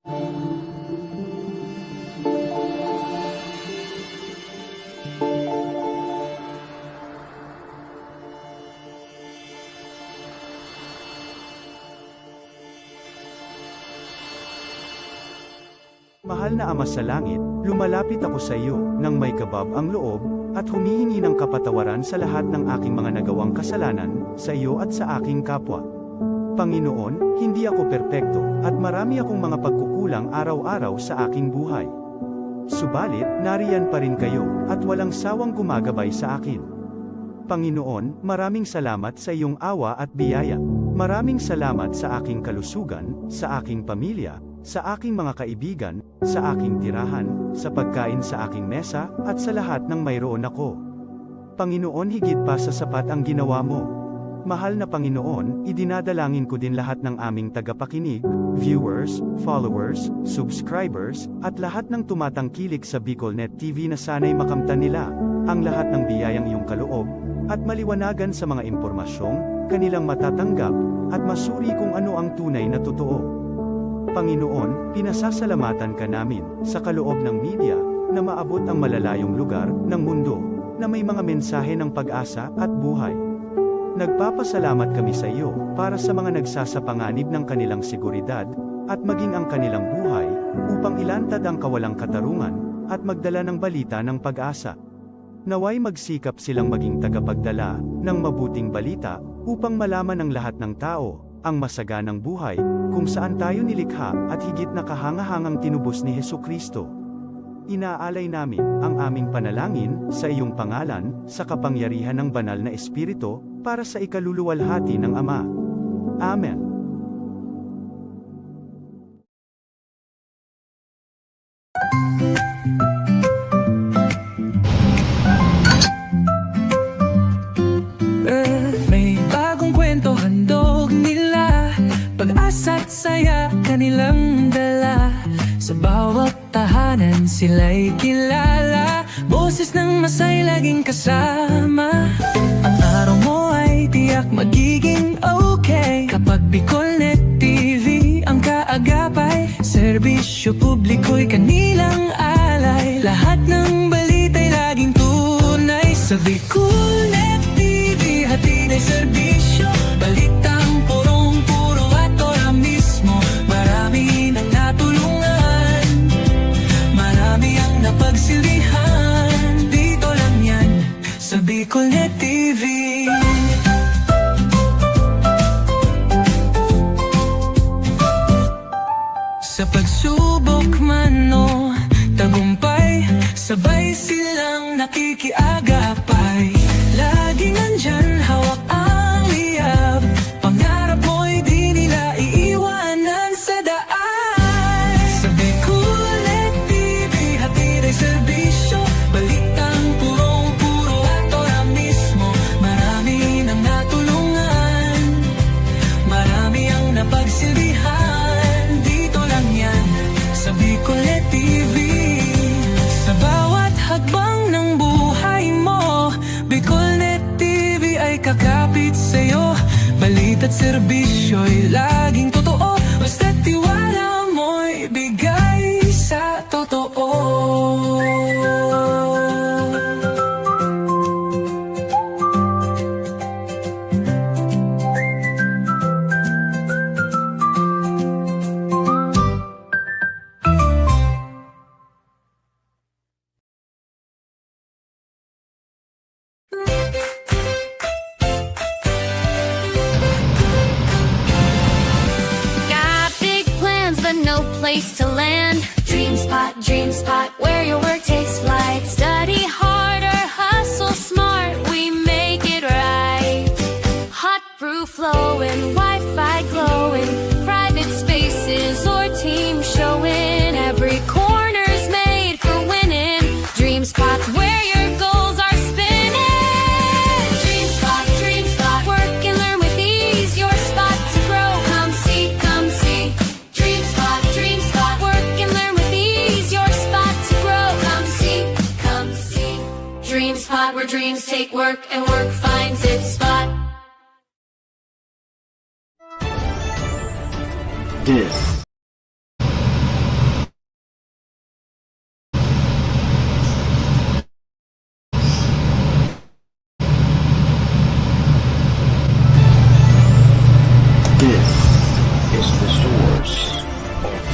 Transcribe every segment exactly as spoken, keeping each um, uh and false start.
Mahal na Ama sa Langit, lumalapit ako sa iyo nang may kabab ang loob, at humihingi ng kapatawaran sa lahat ng aking mga nagawang kasalanan, sa iyo at sa aking kapwa. Panginoon, hindi ako perpekto, at marami akong mga pagkukulang araw-araw sa aking buhay. Subalit, nariyan pa rin kayo, at walang sawang gumagabay sa akin. Panginoon, maraming salamat sa iyong awa at biyaya. Maraming salamat sa aking kalusugan, sa aking pamilya, sa aking mga kaibigan, sa aking tirahan, sa pagkain sa aking mesa, at sa lahat ng mayroon ako. Panginoon, higit pa sa sapat ang ginawa mo. Mahal na Panginoon, idinadalangin ko din lahat ng aming tagapakinig, viewers, followers, subscribers, at lahat ng tumatangkilik sa BicolNet T V na sana'y makamtan nila ang lahat ng biyayang iyong kaloob at maliwanagan sa mga impormasyong kanilang matatanggap at masuri kung ano ang tunay na totoo. Panginoon, pinasasalamatan ka namin sa kaloob ng media na maabot ang malalayong lugar ng mundo na may mga mensahe ng pag-asa at buhay. Nagpapasalamat kami sa iyo para sa mga nagsasapanganib ng kanilang seguridad at maging ang kanilang buhay upang ilantad ang kawalang katarungan at magdala ng balita ng pag-asa. Naway magsikap silang maging tagapagdala ng mabuting balita upang malaman ng lahat ng tao ang masaganang buhay kung saan tayo nilikha at higit na kahangahangang tinubos ni Jesu-Cristo. Inaalay namin ang aming panalangin sa iyong pangalan, sa kapangyarihan ng Banal na Espiritu, para sa ikaluluwalhati ng Ama. Amen. Eh, may bagong kwento handog nila, pag-asa't saya kanilang dala. Sa bawat tahanan sila'y kilala, boses ng masay laging kasama. Ang araw mo ay tiyak magiging okay kapag BicolNet T V ang kaagapay. Serbisyo publiko'y kanilang alay. Lahat ng balita'y laging tunay. Sa BicolNet T V, hatid ay serbisyo. Balitang purong-puro at ora mismo. Marami nang natulungan. Marami ang napagsilbihan. Dito lang yan. Sa BicolNet T V. Sa pagsubok man o tagumpay, sabay silang nakikiagapay. Laging nandyan, hawak ang liyab. Pangarap mo'y di nila iiwanan sa daan. Sa BicolNet T V, hatid ay serbisyo, balitang purong-puro at ora mismo. Marami nang natulungan, marami ang napagsilbihan. Dito lang yan, sa BicolNet T V. Sa bawat hakbang ng buhay mo, BicolNet T V ay kakapit sa'yo. Balita't serbisyo'y laging totoo. Basta't tiwala mo'y bigay sa totoo. Got big plans, but no place to land. DreamSpot, DreamSpot, where your work takes flight. Study hard or hustle smart, we make it right. Hot brew flowing, Wi-Fi glowing, private spaces or team showing. Every corner's made for winning. DreamSpot's where your goals are spinning. DreamSpot, DreamSpot, work and learn with ease. Your spot to grow. Come see, come see. DreamSpot, DreamSpot, work and learn with ease. Your spot to grow. Come see, come see. DreamSpot, where dreams take work and work finds its spot. This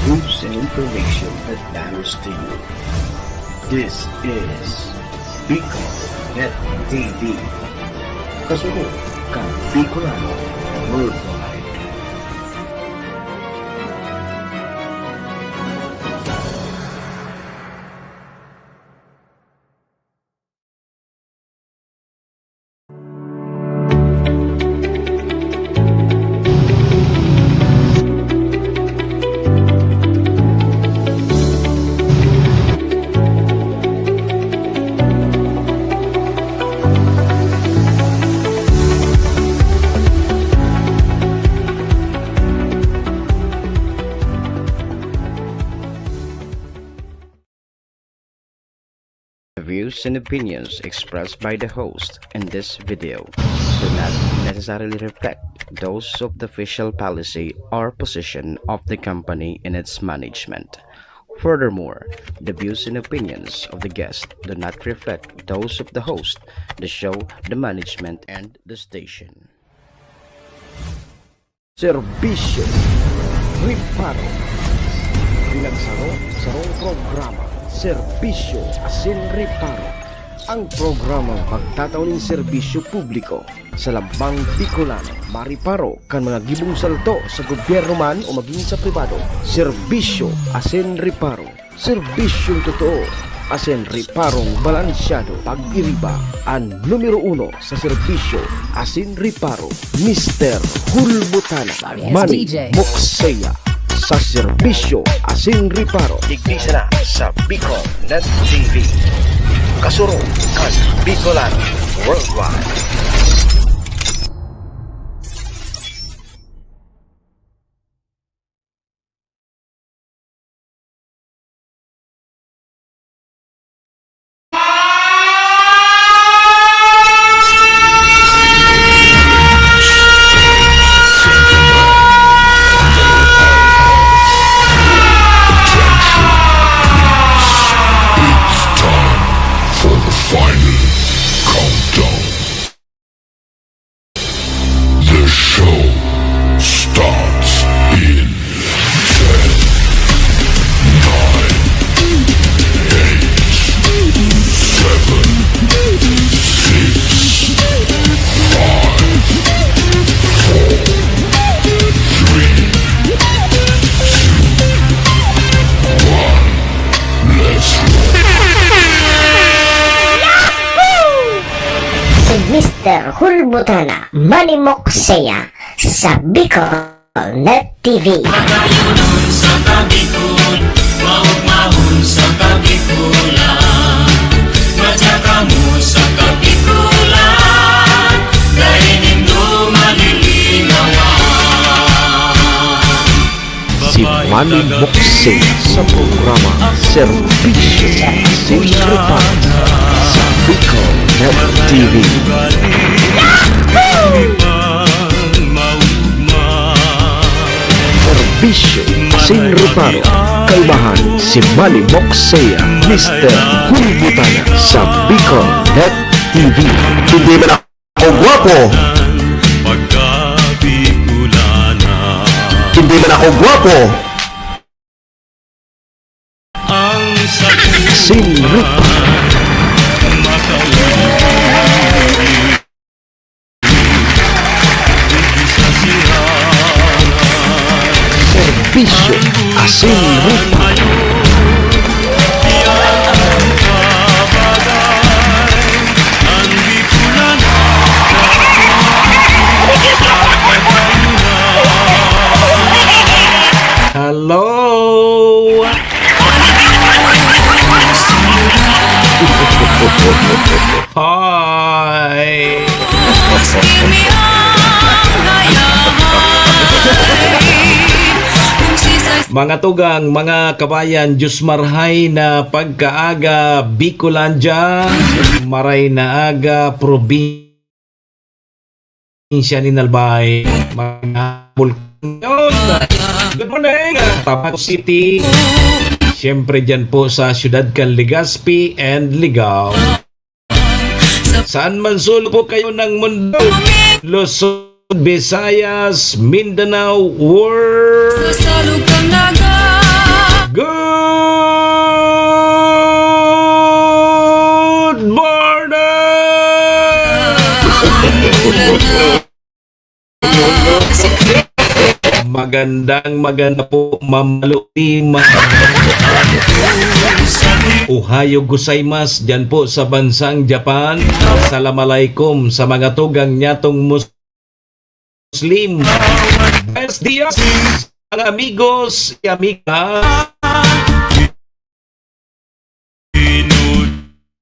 News and information that matters to you. This is Bicol Net T V. Kasunod kan Bicolano Worldwide. The views and opinions expressed by the host in this video do not necessarily reflect those of the official policy or position of the company and its management. Furthermore, the views and opinions of the guest do not reflect those of the host, the show, the management, and the station. Serbisyo, reparo. Pinagsaro, sarong programa, serbisyo asin reparo. Ang programang pagtatao nin serbisyo publiko sa lambang Bicolano, mariparo kan mga gibong salto sa gobyerno man o magin sa pribado. Serbisyo asin reparo. Serbisyong totoo asin reparong balansyado. Pag-iriba, an numero uno sa serbisyo asin reparo, Mister Hulbutana. Manny Mokseya sa serbisyo asin reparo. Digdi sana sa Bicol Net T V. Kasurog kan Bicolano Worldwide. It's time for the final countdown. The show starts in ten, nine, eight, seven, six, five, four, three, two, one. Let's roll. Si Mister Hulbutana, Manny Mokseya, sa Bicol Net T V. Magayunon sa Kabicol, maugmahon sa Kabikolan. Madya kamo sa Kabikolan, dai nindo malilinawan. Si Manny Mokseya sa programa Serbisyo asin Reparo sa Bicol Net T V. Serbisyo asin reparo, kaibahan si Manny Mokseya, Mister Hulbutana sa Bicol Net T V. Hindi man ako gwapo. Hindi man ako gwapo. Sinrip. Serbisyo asin reparo. Hello! Hi! Mga tugang, mga kabayan, Diyos marhay na pagkaaga, Bicolandia, maray na aga, probinsya nin Albay, mga bulkan. Good morning, Tabaco City. Siyempre, dyan po sa siyudad kan Legazpi and Ligao. Saan man sulok po kayo ng mundo, Luzon, Visayas, Mindanao, world. Sa salog kan dagat. Magandang maganda po, Ma'am Lupima. Ohayo gozaimasu, dyan po sa bansang Japan. Assalamualaikum sa mga tugang nyatong Muslim. Buenos dias, mga amigos y amiga.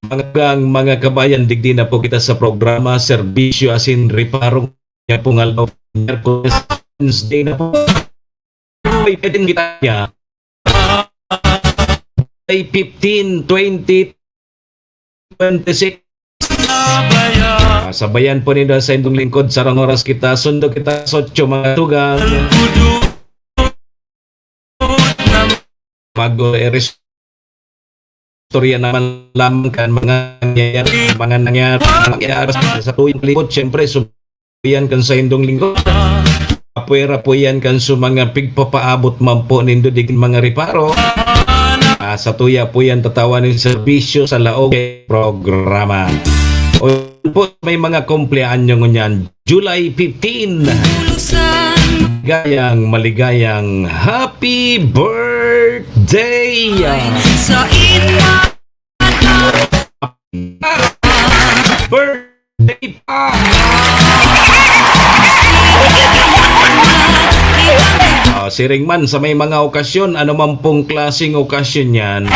Mga gang, mga kabayan, digdi na po kita sa programa, serbisyo asin reparong niya pong aldaw, Miyerkules, Wednesday na po. Ay, pwedeng kita niya. Ay, fifteen, twenty, twenty-six. Ah, sabayan po ninyo sa indong lingkod, sarong oras kita, sundo kita sa otso, mga tugang. Mag-, istorya naman lamang kan mga nangyayari, mga nangyayari, nangyayari sa tuyang lingkod. Siyempre, subayan kan sa indong lingkod. Apwera po yan kan sa mga pigpapaabot man po nindo digin mga reparo. Ah, sa tuya po yan tatawan ng serbisyo sa laog programa. O po, may mga kumpleanyo ngunyan, July fifteen. Maligayang, maligayang happy birthday! Sa inyo. Birthday pa! Ah, siring man sa may mga okasyon, ano man pong klaseng okasyon yan,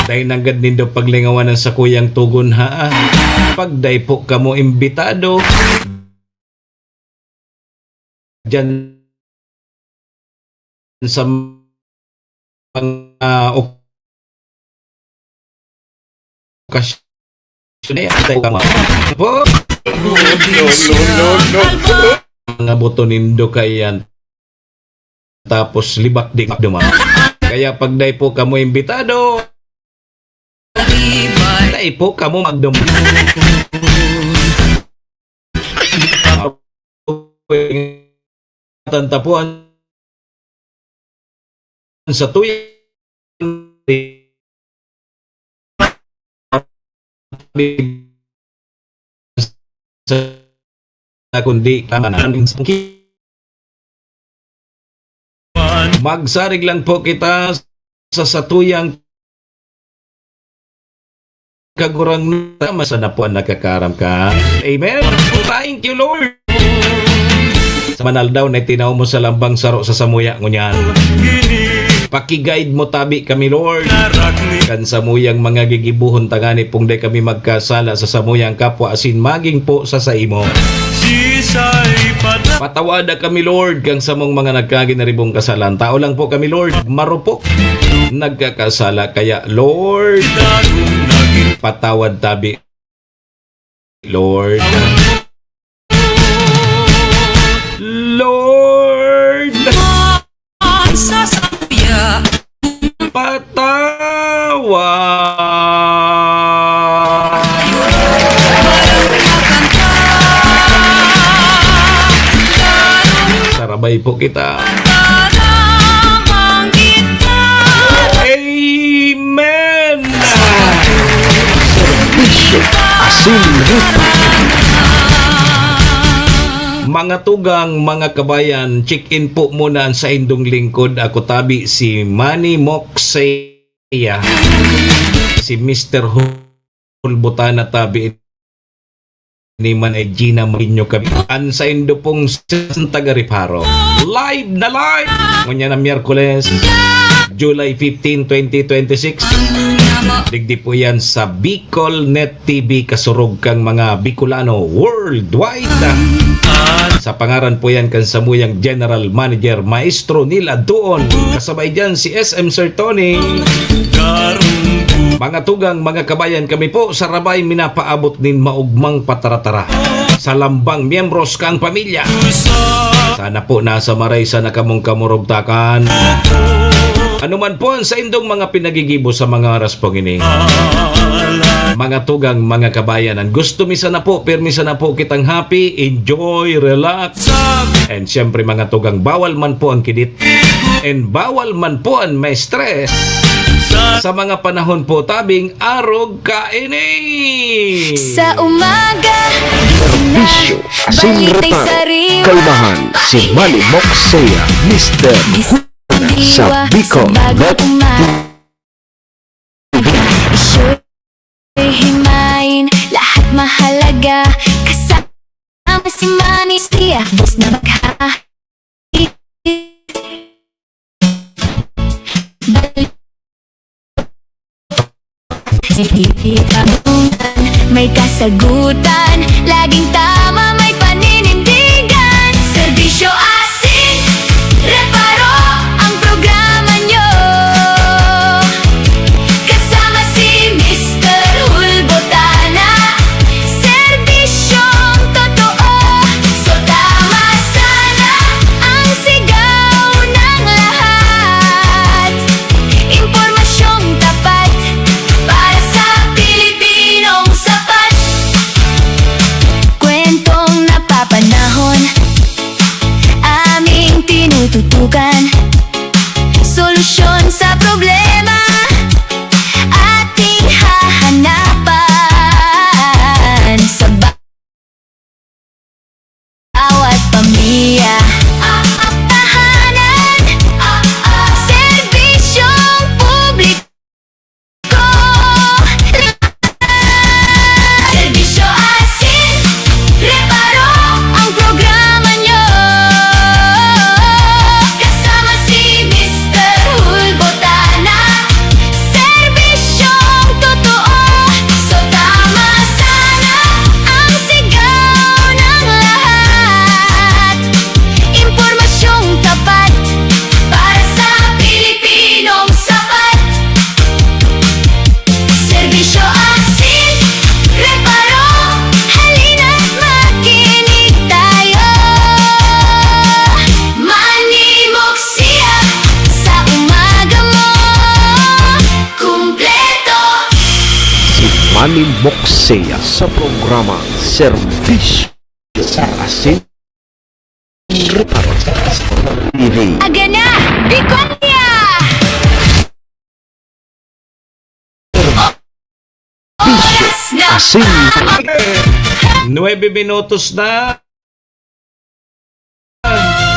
dai nanggad nindo paglingawan ang sakuyang tugon, ha? Pag dai po kamo imbitado, diyan sa mga okasyon na yan, tayo tama. Po? No, no, no, no, no. Mga buto nindo kaya yan. Tapos libak di duman. Kaya pag dai po kamo imbitado, dai po kamo magdum-, ingatan ta po an sa tuyang, kundi tama na. Magsarig lang po kita sa satuyang Kagurangnan, tama sana po an nakakaram ka. Amen. Thank you, Lord. Sa manaldaw na itinaw mo sa lambang saro sa samuya ngunyan. Paki-guide mo tabi kami, Lord. Kan samuyang mga gigibohon tangani pong dai kami magkasala sa samuyang kapwa asin magin po sa saimo. Patawada kami, Lord, kan samong mga nagkaginaribong kasalan. Tao lang po kami, Lord. Marupok. Nagkakasala kaya, Lord, patawad tabi, Lord. Lord, patawad. Sarabay po kita. Amen! Serbisyo asin rupa. Mga tugang, mga kabayan, check-in po muna ang saindong lingkod. Ako tabi si Manny Moxeya, si Mister Hulbutana tabi ni Manay Gina Marinho kami. An saindo pong Santa Gariparo. Live na live! Ngunyan na Miyerkules, July fifteen, twenty twenty-six. Digdi po yan sa Bicol Net T V, kasurog kang mga Bicolano worldwide. Sa pangaran po yan kan samuyang General Manager, Maestro Neil Adtuon. Kasabay dyan si S M Sir Tony. Mga tugang, mga kabayan, kami po sa Rabay minapaabot nin maugmang pataratara sa lambang miyembros kang pamilya. Sana po nasa maray sana kamong kamurugtakan. Ano man po ang saindong mga pinagigibo sa mga oras pong ini. Mga tugang, mga kabayan, ang gusto mi sana po, pirmi sana po kitang happy, enjoy, relax. And siyempre, mga tugang, bawal man po ang kidit. And bawal man po ang may stress. sa mga panahon po tabing arog kaini. Sa umaga, gising na, Bisyo, asin balita'y reparo, sariwa. Kalmahan, si Manny Moxea, Mister Gising Huna sa diwa, Bicol sa bagong Net umaga. T V. Isyo'y himayin, lahat mahalaga. Kasama si Manny Moxea, boss na maghahatid. May kasagutan, laging tama, may paninindigan. Serbisyo asin reparo ang programa nyo. Kasama si Mister Hulbotana, serbisyong totoo. So tama sana ang sigaw ng lahat. Impormasyong tapat para sa Pilipinong sapat. Kwentong napapanahon, aming tinututukan. Solusyon sa problema, ating hahanapan. Sa ba- bawat pamilya, tahanan, serbisyong publiko. Serbisyo asin reparo ang programa nyo. Kasama si Mister Hulbotana, serbisyong totoo. So tama sana ang sigaw ng lahat. Impormasyong tapat para sa Pilipinong sapat. Serbisyo asin reparo, halina't makinig tayo. Manimok siya sa umaga mo, kumpleto. Si Manny Moxea sa programa Serbisyo sa Asin Reparo sa T V. Aga na, Bicolia! Oras na. Asin. Nuebe minutos na.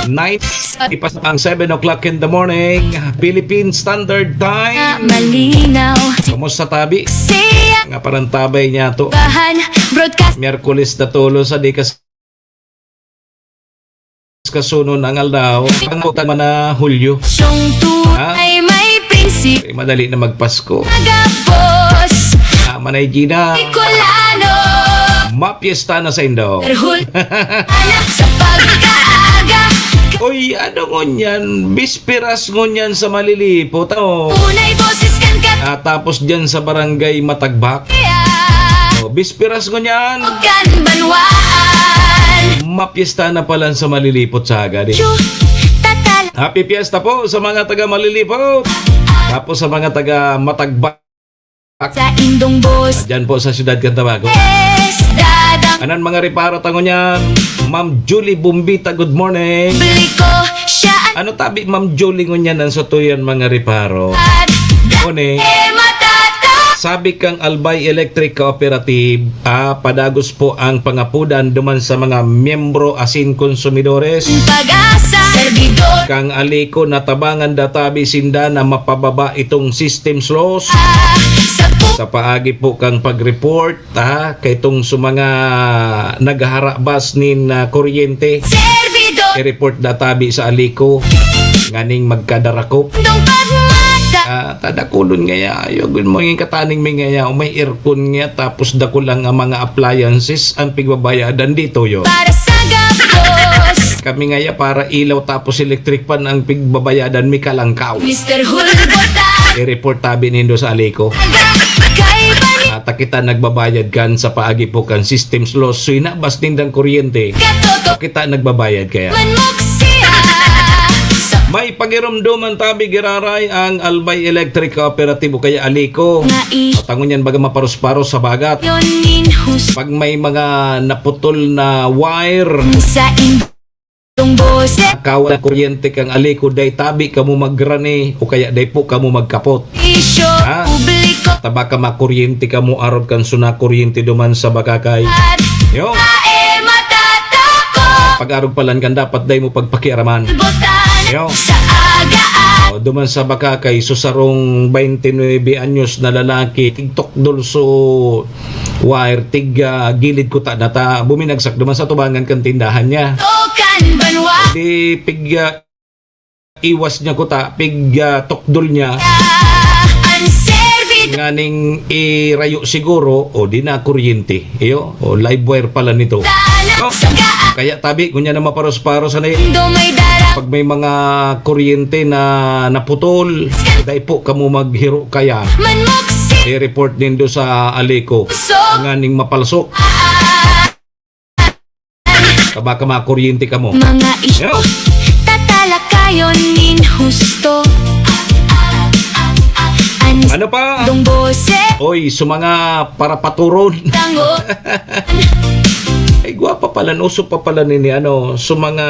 Nine. Ipasok ang seven o'clock in the morning, Philippine Standard Time. Malinaw. Kumusta, tabi? Siya. Nga parantabay niya to. Bahan, broadcast. Miyerkules na tulos sa di kas-, kasunon ang aldaw. Ang butan man na Hulyo. Siyong tunay may prinsip. Ha? Eh, madali na magpasko. Magapos. Ah, Manay Gina. Bicolano. Mapyesta na sa indo. Terhul. Anak sa pagkaaga. Uy, ano ngunyan? Bisperas ngunyan sa Malilipot, ano? Tunay boses kan kat- Ah, tapos dyan sa Barangay Matagbak. Yeah. Oh, bisperas ngunyan. Kan banwaan. Mapyesta na pala sa Malilipot sa Agad, eh. Chu, tatal- Happy Fiesta po sa mga taga Malilipot. Tapos sa mga taga Matagbak. Sa indong boss. Diyan po sa siyudad kan Tabaco. Yes, dadang. Anan mga reparo ta ngunyan? Ma'am Julie Bombita, good morning. Bliko siya. Ano tabi, Ma'am Julie, ngunyan ang satuyan mga reparo? Ad-, Morning. Eh, matata. Sabi kang Albay Electric Cooperative, ah, padagos po ang pangapudan duman sa mga miyembro asin konsumidores. Pag-asa. Servidor. Kang Alico, natabangan da tabi sinda na mapababa itong system loss. Ah, sa pu- Sa paagi po kang pag-report, ha, kay itong sa mga nagharabas nin, ah, kuryente. Servidor. I-report da tabi sa Alico. Nganing magkadarakop. Itong pagmata. Ah, tadakulon ngaya, ayo, gun mo yung kataning may ngaya, o may aircon nga, tapos dakul lang ang mga appliances ang pigbabayadan dito, yo. Para sa gabos. Kami ngaya, para ilaw tapos electric fan ang pigbabayadan, mi kalangkaw. Mister Hulbota. I-report tabi nindo sa Alico. Kay bani- Ata kita nagbabayad kan sa paagi po kan system loss. So, inabas nindang kuryente. Katoto. Kita nagbabayad kaya. Manmok siya. Sa May pagirumduman tabi giraray ang Albay Electric Cooperative o kaya Alico. Nga i- Tangon yan baga maparos-paros sa bagat. Yon nin hus- Pag may mga naputol na wire. Sa in- Ang boses. Kawa na kuryente kang aliko, dai tabi kamo magrani o kaya dai po kamo magkapot. Isyo. Ha? Publiko. Tabaka makuryente kamo, arog kan suna kuryente duman sa bakakay. Yo. Tae matatako. Pag-arog palan kan dapat dai mo pagpakiaraman. Botana. Yo. Sa agaan. O, duman sa bakakay, so sarong baynte nuebe anyos na lalaki, tigtok dulso wire, tig, ah, gilid kuta na ta, buminagsak duman sa tubangan kan tindahan niya. Tokan banwa. Di pig, ah, iwas niya kuta, pig, ah, tukdol niya. Ang servidor. Nganing irayo siguro, o di na kuryente. Iyo, o live wire pala nito. Tana. No? Sagaan. Kaya tabi, kunya na maparos-paros na yun. Indo may dara. Pag may mga kuryente na naputol, dai po kamo maghiro kaya. Manmoksi. I-report nindo sa aliko. So. Nganing mapalsok. Tabaka makuryente kamo. Mga isyu. Yo. Tatalakayon nin husto. An. Ano pa? Dong bose. Oy, sa mga parapaturon. Tango. Ay, gwapa pala, uso pa pala nini, ano, sa mga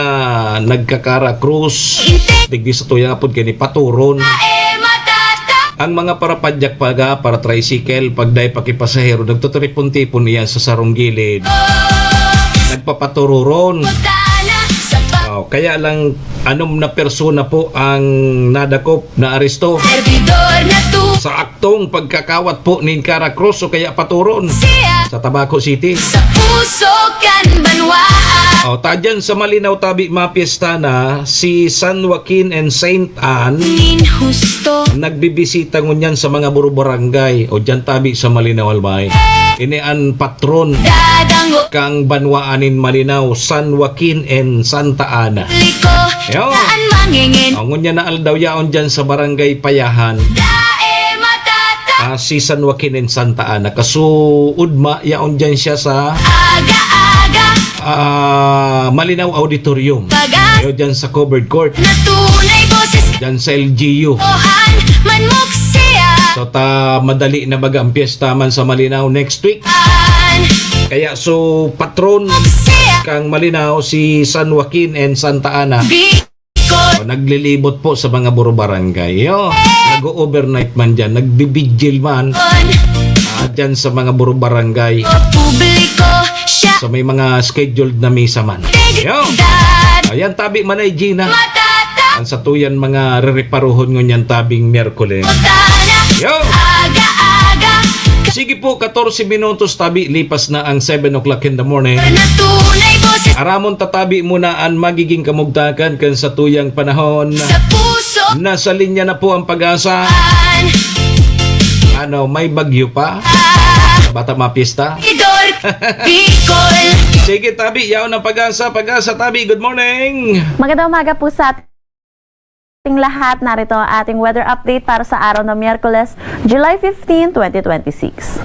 nagkakara-cross. Inte. Digdi sa tuyang apod kini, paturon. Tae matata. Ang mga parapadyak paga, para tricycle, pag dai pakipasahero, nagtuturipon-tipon iyan sa sarong gilid. Nagpapatururon. Oh, kaya lang, anom na persona po ang nadakop, naaresto. Servidor na tu. Sa aktong pagkakawat po nin kara-cross o kaya paturon. Siya. Sa Tabaco City. Sa puso kan banwaan. Oh, ta dyan sa Malinao tabi, mapiyesta na si San Joaquin and Saint Anne. Nin husto. Nagbibisita ngunyan sa mga buro-barangay o dyan tabi sa Malinao, Albay. Ini an patron. Dadango. Kang banwaan nin Malinao, San Joaquin and Santa Ana. Liko. Yo. Saan mangingin. Ang ngunyan na aldaw yaon dyan sa Barangay Payahan. Dae matata. Ah, si San Joaquin and Santa Ana. Kasuudma, yaon dyan siya sa Aga-aga. Ah, Malinao Auditorium. Baga. Yo, dyan sa covered court. Na tunay boses. Dyan sa L G U. Ohan, manmok siya. So, ta madali na baga ang piyesta man sa Malinao next week. An. Kaya so, patron. Mok siya. Kang Malinao, si San Joaquin and Santa Ana. Bi- O, naglilibot po sa mga buro-barangay. Yo, nag-o-overnight man dyan, nagbibigil man. Ah, dyan sa mga buro-barangay. Publiko siya. So, may mga scheduled na misa man. Yo! Ayan, tabi man ay Gina. Matata. Ang satuyan mga rereparuhon ngunyan tabing Miyerkules. Matana. Yo! Aga-aga. Sige po, katorse minutos tabi, lipas na ang seven o'clock in the morning. Natunay boses. Aramon tatabi muna an magiging kamugtakan kan satuyang panahon. Sa puso. Nasa linya na po ang Pag-asa. An. Ano, may bagyo pa? Ah. Bata mapista? Idol, Bicol. Sige, tabi, yaon ang Pag-asa. Pag-asa, tabi, good morning. Magandang umaga po sa ating lahat. Narito ang ating weather update para sa araw na Miyerkules, July fifteen, twenty twenty-six.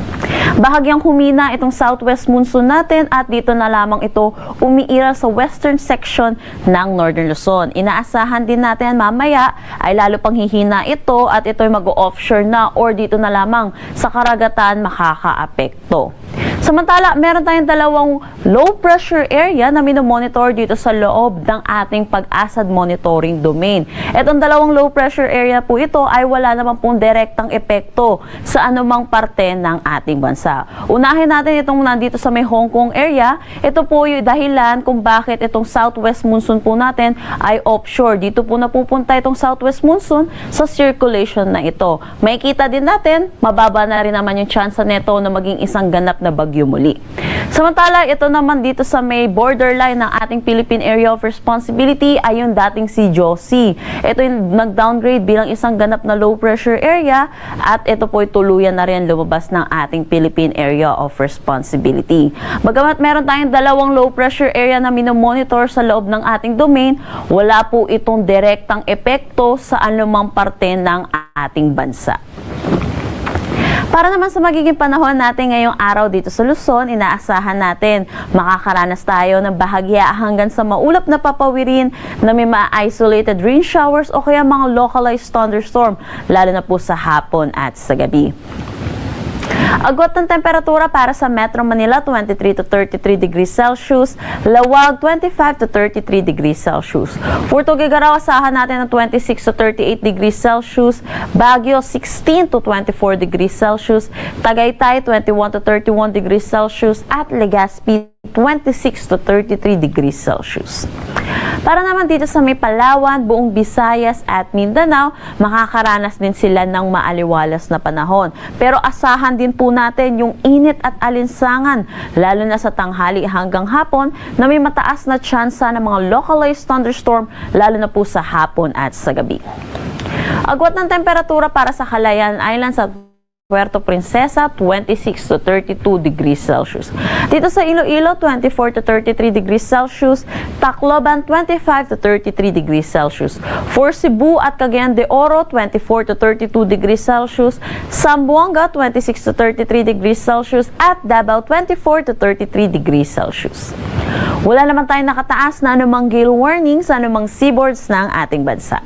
Bahagyang humina itong southwest monsoon natin at dito na lamang ito umiiral sa western section ng Northern Luzon. Inaasahan din natin mamaya ay lalo pang hihina ito at ito'y mag-o-offshore na or dito na lamang sa karagatan makakaapekto. Samantala, meron tayong dalawang low pressure area na minomonitor dito sa loob ng ating Pag-asa'd monitoring domain. Itong dalawang low pressure area po ito ay wala naman pong direktang epekto sa anumang parte ng ating bansa. Unahin natin itong nandito sa may Hong Kong area. Ito po yung dahilan kung bakit itong southwest monsoon po natin ay offshore. Dito po napupunta itong southwest monsoon sa circulation na ito. Makikita din natin, mababa na rin naman yung tsansa nito na maging isang ganap na bagyo muli. Samantala, ito naman dito sa may borderline ng ating Philippine Area of Responsibility ay yung dating si Josie. Ito yung nag-downgrade bilang isang ganap na low pressure area at ito po'y tuluyan na rin lumabas ng ating Philippine Area of Responsibility. Bagamat meron tayong dalawang low pressure area na minomonitor sa loob ng ating domain, wala po itong direktang epekto sa anumang parte ng ating bansa. Para naman sa magiging panahon natin ngayong araw dito sa Luzon, inaasahan natin makakaranas tayo ng bahagya hanggang sa maulap na papawirin na may mga isolated rain showers o kaya mga localized thunderstorm, lalo na po sa hapon at sa gabi. Agwat ng temperatura para sa Metro Manila, twenty-three to thirty-three degrees Celsius. Laoag, twenty-five to thirty-three degrees Celsius. For Tuguegarao, asahan natin ng twenty-six to thirty-eight degrees Celsius. Baguio, sixteen to twenty-four degrees Celsius. Tagaytay, twenty-one to thirty-one degrees Celsius. At Legazpi, twenty-six to thirty-three degrees Celsius. Para naman dito sa may Palawan, buong Visayas at Mindanao, makakaranas din sila ng maaliwalas na panahon. Pero asahan din po natin yung init at alinsangan, lalo na sa tanghali hanggang hapon, na may mataas na tsansa ng mga localized thunderstorm, lalo na po sa hapon at sa gabi. Agwat ng temperatura para sa Calayan Islands at Puerto Princesa, twenty-six to thirty-two degrees Celsius. Dito sa Iloilo, twenty-four to thirty-three degrees Celsius. Tacloban, twenty-five to thirty-three degrees Celsius. For Cebu at Cagayan de Oro, twenty-four to thirty-two degrees Celsius. Zamboanga, twenty-six to thirty-three degrees Celsius. At Davao, twenty-four to thirty-three degrees Celsius. Wala naman tayong nakataas na anumang gale warning sa anumang seaboards ng ating bansa.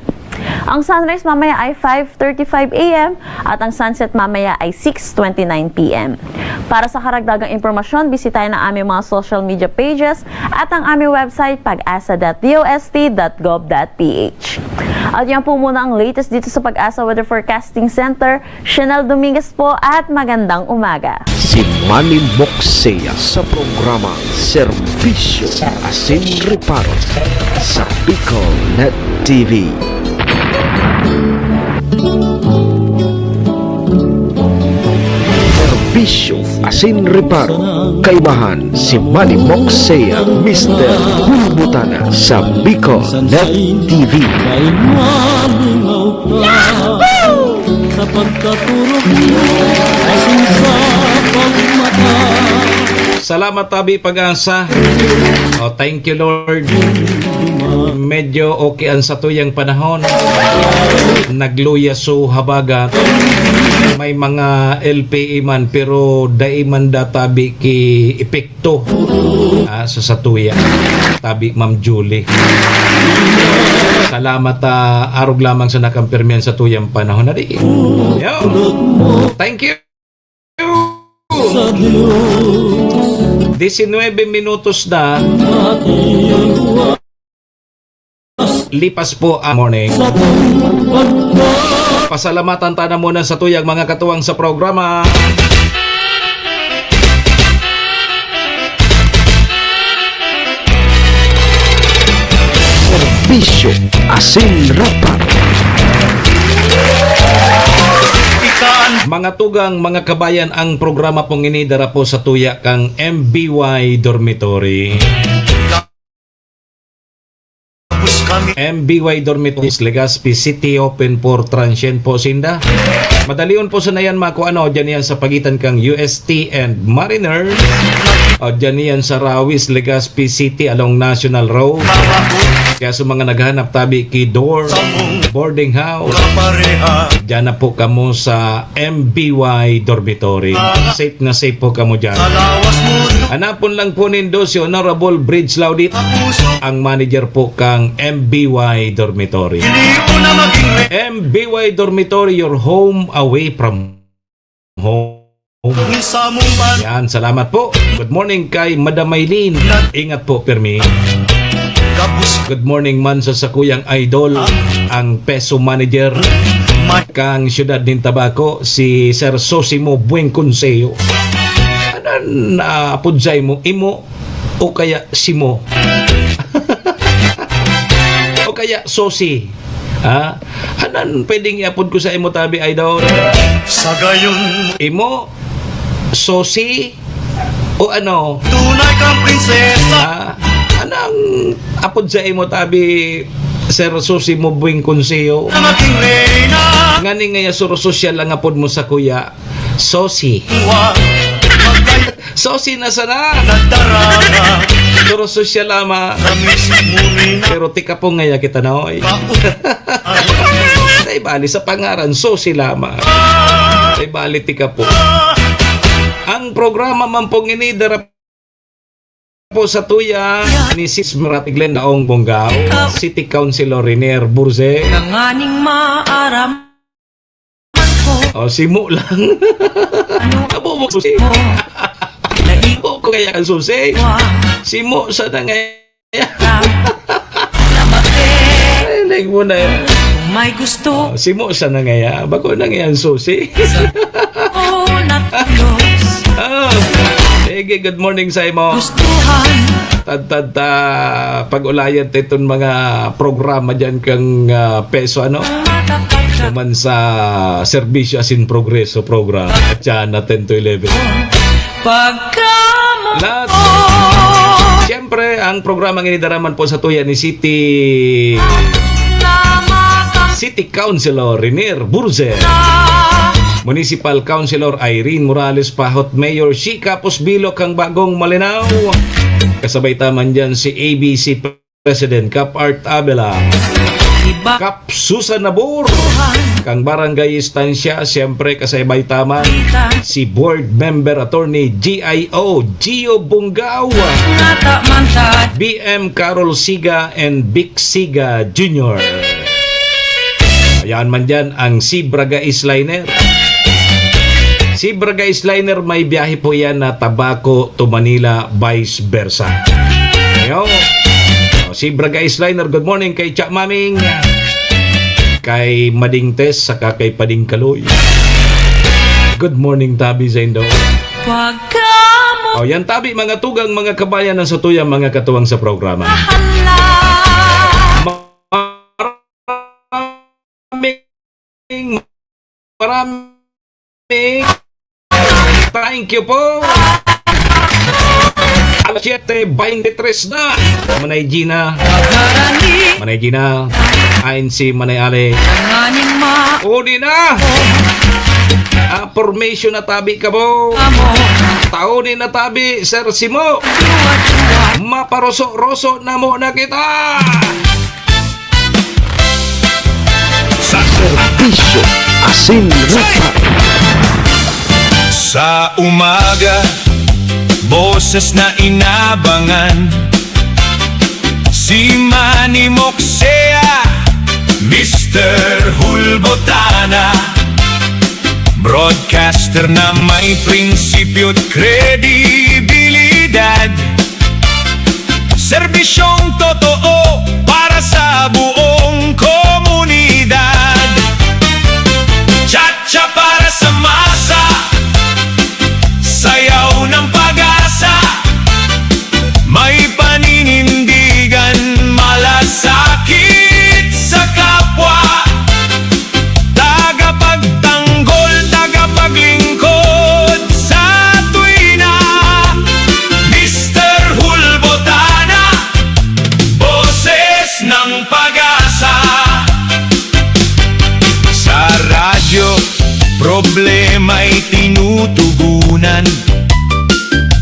Ang sunrise mamaya ay five thirty-five a m at ang sunset mamaya ay six twenty-nine p m. Para sa karagdagang impormasyon, bisitahin ang aming mga social media pages at ang aming website, pag asa dot d o s t dot gov dot p h. At yan po muna ang latest dito sa Pag-asa Weather Forecasting Center. Chanel Dominguez po at magandang umaga. Si Manny Moxea sa programa Serbisyo Asin Reparo sa Bicol Net T V. Serbisyo Asin Reparo. Kaibahan si Manny Moxea, Mister Bulbutana sa Bicol Net T V. Sa pagkaturog mo, asin sa pagmata. Salamat, Tabi Pag-asa. Oh, thank you, Lord. Medyo okay ang satuyang panahon. Nagluya so habagat. May mga L P A man, pero dai man da tabi ki epekto, ah, sa satuya. Tabi, Ma'am Julie. Salamat, ah, arog lamang sa nakampirmihan satuyang panahon na di. Yo. Thank you. Diecinueve minutos na. Lipas po ang morning. Pasalamatan ta na muna satuyang mga katuwang sa programa. Serbisyo Asin Reparo. Mga tugang, mga kabayan, ang programa pong ini dara po satuya kang M B Y Dormitory. M B Y Dormitories, Legazpi City, open for transient po sinda. Madalion po sana yan makuha, ano, dyan yan sa pagitan kang U S T and Mariner. O dyan yan sa Rawis, Legazpi City along National Road. Kaya sa mga naghahanap tabi ki dorm, boarding house, dyan na po kamo sa M B Y Dormitory. Safe na safe po kamo dyan. Hanapon lang po nindo si Honorable Bridge Laudit, ang manager po kang M B Y Dormitory. M B Y Dormitory, your home away from home. Yan, salamat po. Good morning kay Madam Maylene. Ingat po, Permi. Good morning man sa sakuyang idol, ang Peso Manager kang siyudad nin Tabaco, si Sir Sosimo Buen Consejo. Anan, ah, apod sa imo, imo o kaya simo? O kaya sosi? Ha? Anan pwedeng iapod ko sa imo tabi, idol? Sa gayon, imo, sosi, o ano? Tunay kang prinsesa. Ah, anang apod sa imo tabi, Sir Sosimo Buen Consejo? Na maging reyna. Ngani ngaya suro sosyal ang apod mo sa kuya? Sosi. Sosi na sana. Nagdarara. Pero sosyal ama. Sa mismo nina. Pero tikapong ngaya kita na, oy. Tay bali sa pangaran, Sosi lama. Tay bali tikapong. Ang programa man pong ini, dara po sa tuya ni Sis Maratiglen Daong Bonggao, City Councilor Renier Burze. Tanganing maaram Oh, simo lang. Abo mo susi. Abo ko kaya ang susi. Simo sa na ngayon. Ay, like mo na yan. May gusto. Oh, simo sa na ngayon. Bako na ngayon susi. Oh, natapos. Oh. Sige, good morning sa imo. Gustuhan. Tadtad ta pag-ulayan ta iton mga programa dyan kang, ah, peso, ano? Naman sa serbisyo asin progreso program. At yan na ten to eleven. Pagka mo Lahat. Siyempre, ang programang ini daraman po sa tuya ni City City Councilor Renier Burze, Municipal Councilor Irene Morales Pahot, Mayor Chica Pusbilok kang Bagong Malinao. Kasabay ta man dyan si A B C President Kap Art Abela, Kap Susan Nabor, kang Barangay Estancia, siyempre kasabay ta man si Board Member Attorney G I O Gio Bungao, B M Carol Siga and Vic Siga Junior. Ayan man dyan ang Zebra Guys Liner. Zebra Guys Liner, may biyahe po yan na Tabaco to Manila, vice versa. Yo. Oh, Zebra Guys Liner, good morning kay Cha Maming, kay Mading Tess, saka kay Pading Kaloy. Good morning, tabi sa Indo. Pagka mo Oh, yan tabi, mga tugang, mga kabayan, ang sa tuyang mga katuwang sa programa. Hala. Maraming, maraming thank you po. Alas siyete veintitrés na. Manay Gina. Manay Gina. Ain si Manay Ale. Uni na. Ah, formation na tabi ka mo. Taon ni na tabi, Sir Simo. Maparoso-roso na mo na kita. Sa serbisyo, asin rupa. Sa umaga, boses na inabangan. Si Manny Moksea, Mister Hulbotana. Broadcaster na may prinsipyo at kredibilidad. Serbisyong totoo para sa buong komunidad. Chacha para sa masa, sayaw ng pag-asa. May paninindigan, malasakit sa kapwa. Tagapagtanggol, tagapaglingkod sa tuwina. Mister Hulbotana, boses ng pag-asa. Sa radyo, problema'y tinutugunan.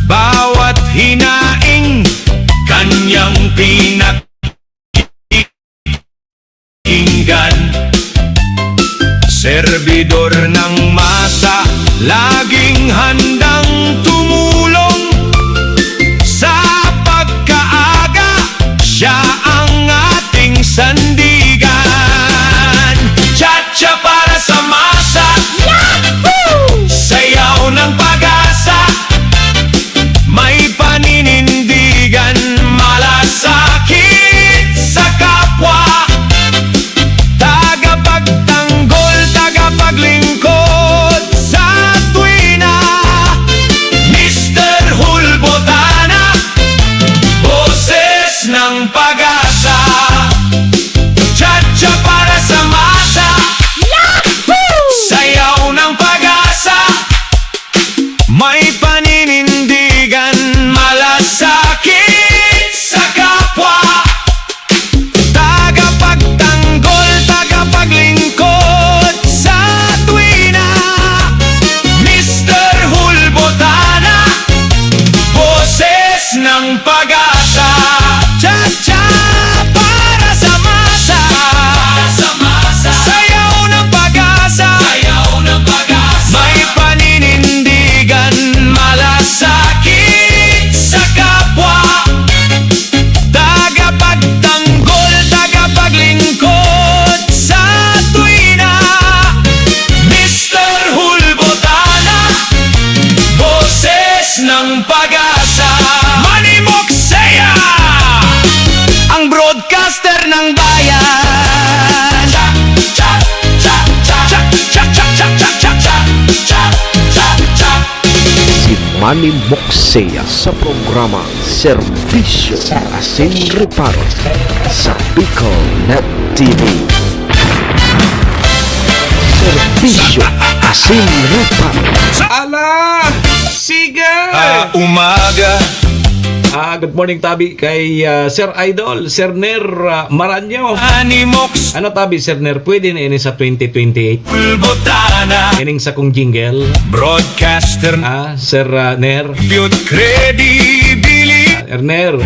Bawat hinaing, kanyang pinakikinggan. Serbidor ng masa, laging handang tumulong. Sa pagkaaga, siya ang ating sandigan. Chacha para sa masa. Yahoo! Sayaw ng pag-asa. May paninindigan, malasakit sa kapwa. Tagapagtanggol, tagapaglingkod sa tuwina. Miss Manimokseya sa programa Serbisyo Asin Reparo sa Bicol Net T V. Serbisyo Asin Reparo. Ala! Sige! Ah, umaga. Ah, good morning, tabi, kay, ah, Sir Idol, Sir Ner, ah, Maranyo. Manimoks. Ano, tabi, Sir Ner, pwede na ini sa twenty twenty-eight? Pulbotana. Ining sakong jingle. Broadcaster. Ah, Sir, ah, Ner. Cute credibility. Ah, Sir Ner,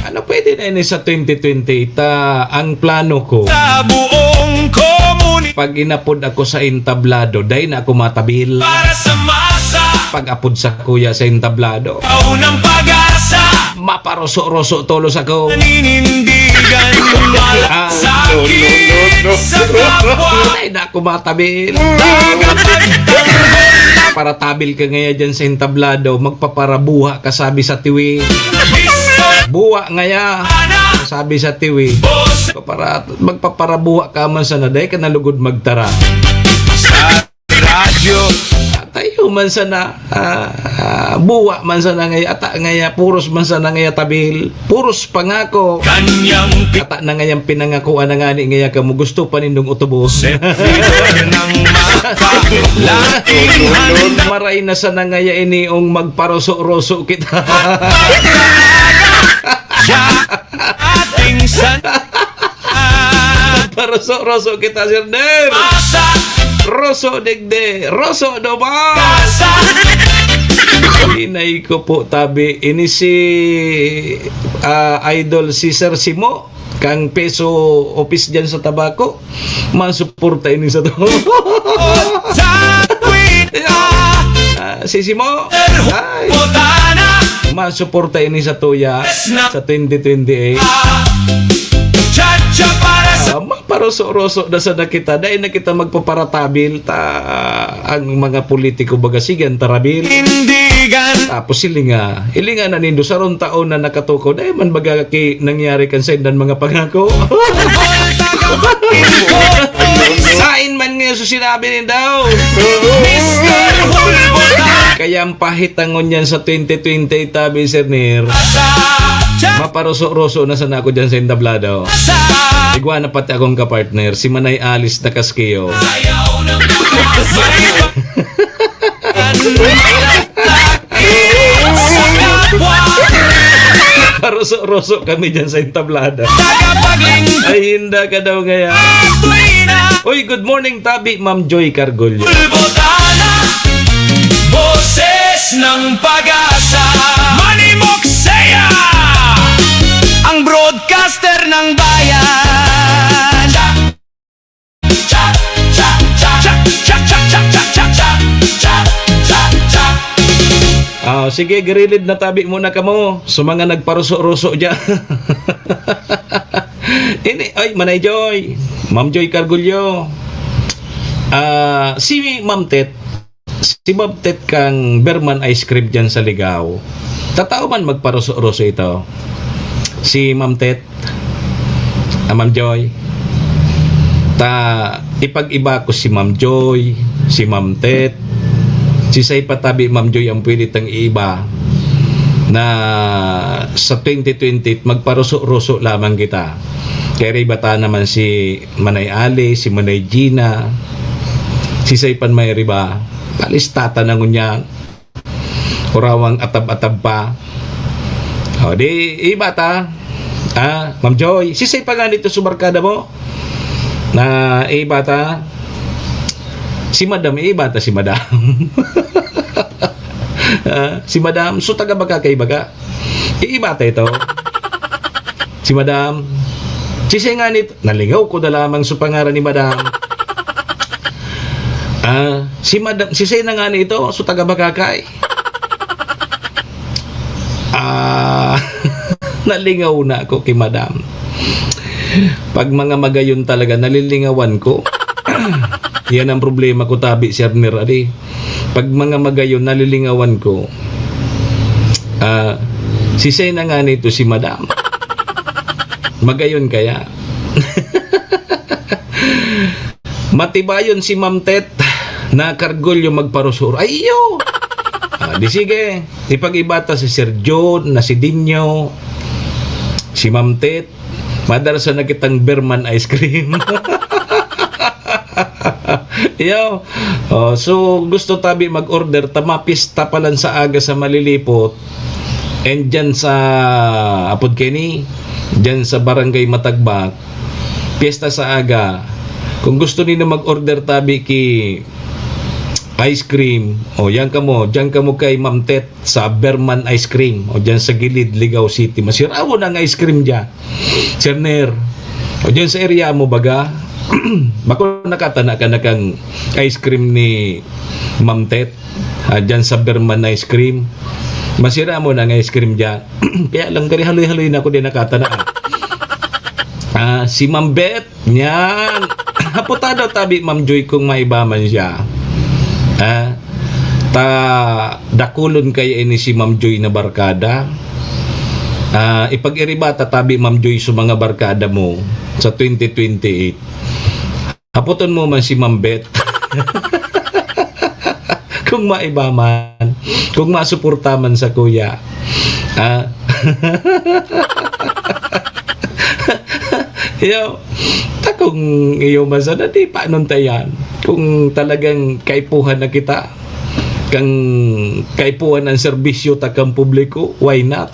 ano, pwede na ini sa twenty twenty-eight? Ah, ang plano ko, sa buong komuni- pag inapod ako sa entablado, dai na ako matabil. Para sa masa. Pag-apod sa kuya sa entablado. Paunang pag-asa. Maparoso-roso tolos ako. Naninindigan. Ah. Malasakit sa kapwa. Ay, naku, matabil. Para tabil ka ngaya dyan sa entablado, magpaparabuha ka, sabi sa tiwi. Buwa ngaya, sabi sa tiwi. Para magpaparabuha ka man sana, dai ka nalugod magtara. Sa radyo. Tayo man sana, ah, ah, buwa man sana ngaya, ata ngaya, puros man sana ngaya tabil, puros pangako. Kanyang pi- Ata na ngayang pinangakuan na ngani ngaya kamo, gusto pa nindong utubos. Servidor ng mata, laging handa. Maray na sana ngaya iniong magparoso-roso kita. Siya ating san- Paroso-roso kita, Sir Ner. Masa. Roso digdi, roso duman. Masa. Inay ko po, tabi. Ini si, ah, Idol si Sir Simo, kang Peso Office dyan sa Tabaco. Masuporta ini sa to. Sa tuwing Ah, si Simo. Ay. Botana. Masuporta ini sa tuya sa twenty twenty-eight. Chacha para sa Ah, maparoso-roso na sana kita. Dai na kita magpaparatabil ta ang mga politiko baga sigan tarabil. Tindigan. Tapos silinga. Ilinga na nindo, sarong taon na nakatukaw. Dai man baga ki nangyari kan sa indan mga pangako. Sain man ngayon sa sinabi nindo? Mister Hulbota. Kaya ang pahitangon niyan sa twenty twenty, tabi, Sir Nir. Maparoso-roso na sana ako dyan sa entablado. Igwa na pati akong kapartner, si Manay Alice Nakaskiyo. Paroso-roso kami dyan sa entablada. Ay, hinda ka daw ngaya. Uy, good morning, tabi, Ma'am Joy Cargullo. Boses ng Pag-asa, Manny Moxea, ang broadcaster ng bayan. Ah, sige, girilid na tabi muna kamo sa mga nagparuso-ruso dyan. Ini, ay, Manay Joy, Ma'am Joy Cargullo. Ah, si Ma'am Tet, si Ma'am Tet kang Berman Ice Cream dyan sa Ligao. Tatao man magparuso-ruso ito. Si Ma'am Tet, ah, Ma'am Joy. Ta, ipag-iba ko si Ma'am Joy, si Ma'am Tet, si Say Patabi, Ma'am Joy, ang pwede tang iiba na sa twenty twenty, magparuso-ruso lamang kita. Kaya riba ta naman si Manay Ali, si Manay Gina, si Say Pan may riba, palistata na ngunyan. Kurawang atab-atab pa. O, di, iba ta. Ah, Ma'am Joy, sisay pa nga nito sa barkada mo? Na iba ta. Si Madam, iba ta si Madam. Ah, si Madam, so taga baga kay baga. Iiba ta ito. Si Madam. Si Singani, nalingaw ko na lamang sa pangaran ni Madam. Ah, si Madam, si Sina nga nito, so taga Bagakay. Ah, nalingaw na ako kay Madam. Pag mga magayon talaga, nalilingawan ko. Yan ang problema ko, tabi, Sir Nir, adi. Pag mga magayon, nalilingawan ko. Ah, si Sena nga nito, si Madam. Magayon kaya? Matibayon si Ma'am Tet na kargulyo magparusor. Ay, iyo! Ah, di sige, ipag-iba ta si Sir John, na si Dinyo, si Ma'am Tet, madarsa na kitang Berman ice cream. Yo. Oh, so gusto tabi mag-order ta mapista pa lang sa aga sa Malilipot. And dyan sa, apod kini, dyan sa Barangay Matagbak, piyesta sa aga. Kung gusto nindo mag-order tabi ki ice cream, o yan kamo, dyan kamo kay Ma'am Tet sa Berman Ice Cream, o dyan sa gilid, Ligao City. Masirawon ang ice cream dyan. Sir Ner, o dyan sa area mo baga, bako nakatana ka na kang ice cream ni Ma'am Tet, ah, dyan sa Berman Ice Cream. Masirawon ang ice cream dyan. Kaya lang, gari haloy-haloy na ako din nakatana. Ah, si Ma'am Bet, yan. Hapota daw tabi, Ma'am Joy, kung maiba man siya. Ah, ta dakulon kaya ini si Ma'am Joy na barkada. Ah, ipag-iriba ta tabi, Ma'am Joy, sa mga barkada mo sa twenty twenty-eight. Hapoton mo man si Ma'am Bet. Kung maiba man, kung masuporta man sa kuya. Ah. Yo, ta kung iyo man sana, di pa nun ta yan. Kung talagang kaipuhan na kita, kang kaipuhan ang serbisyo ta kang publiko, why not?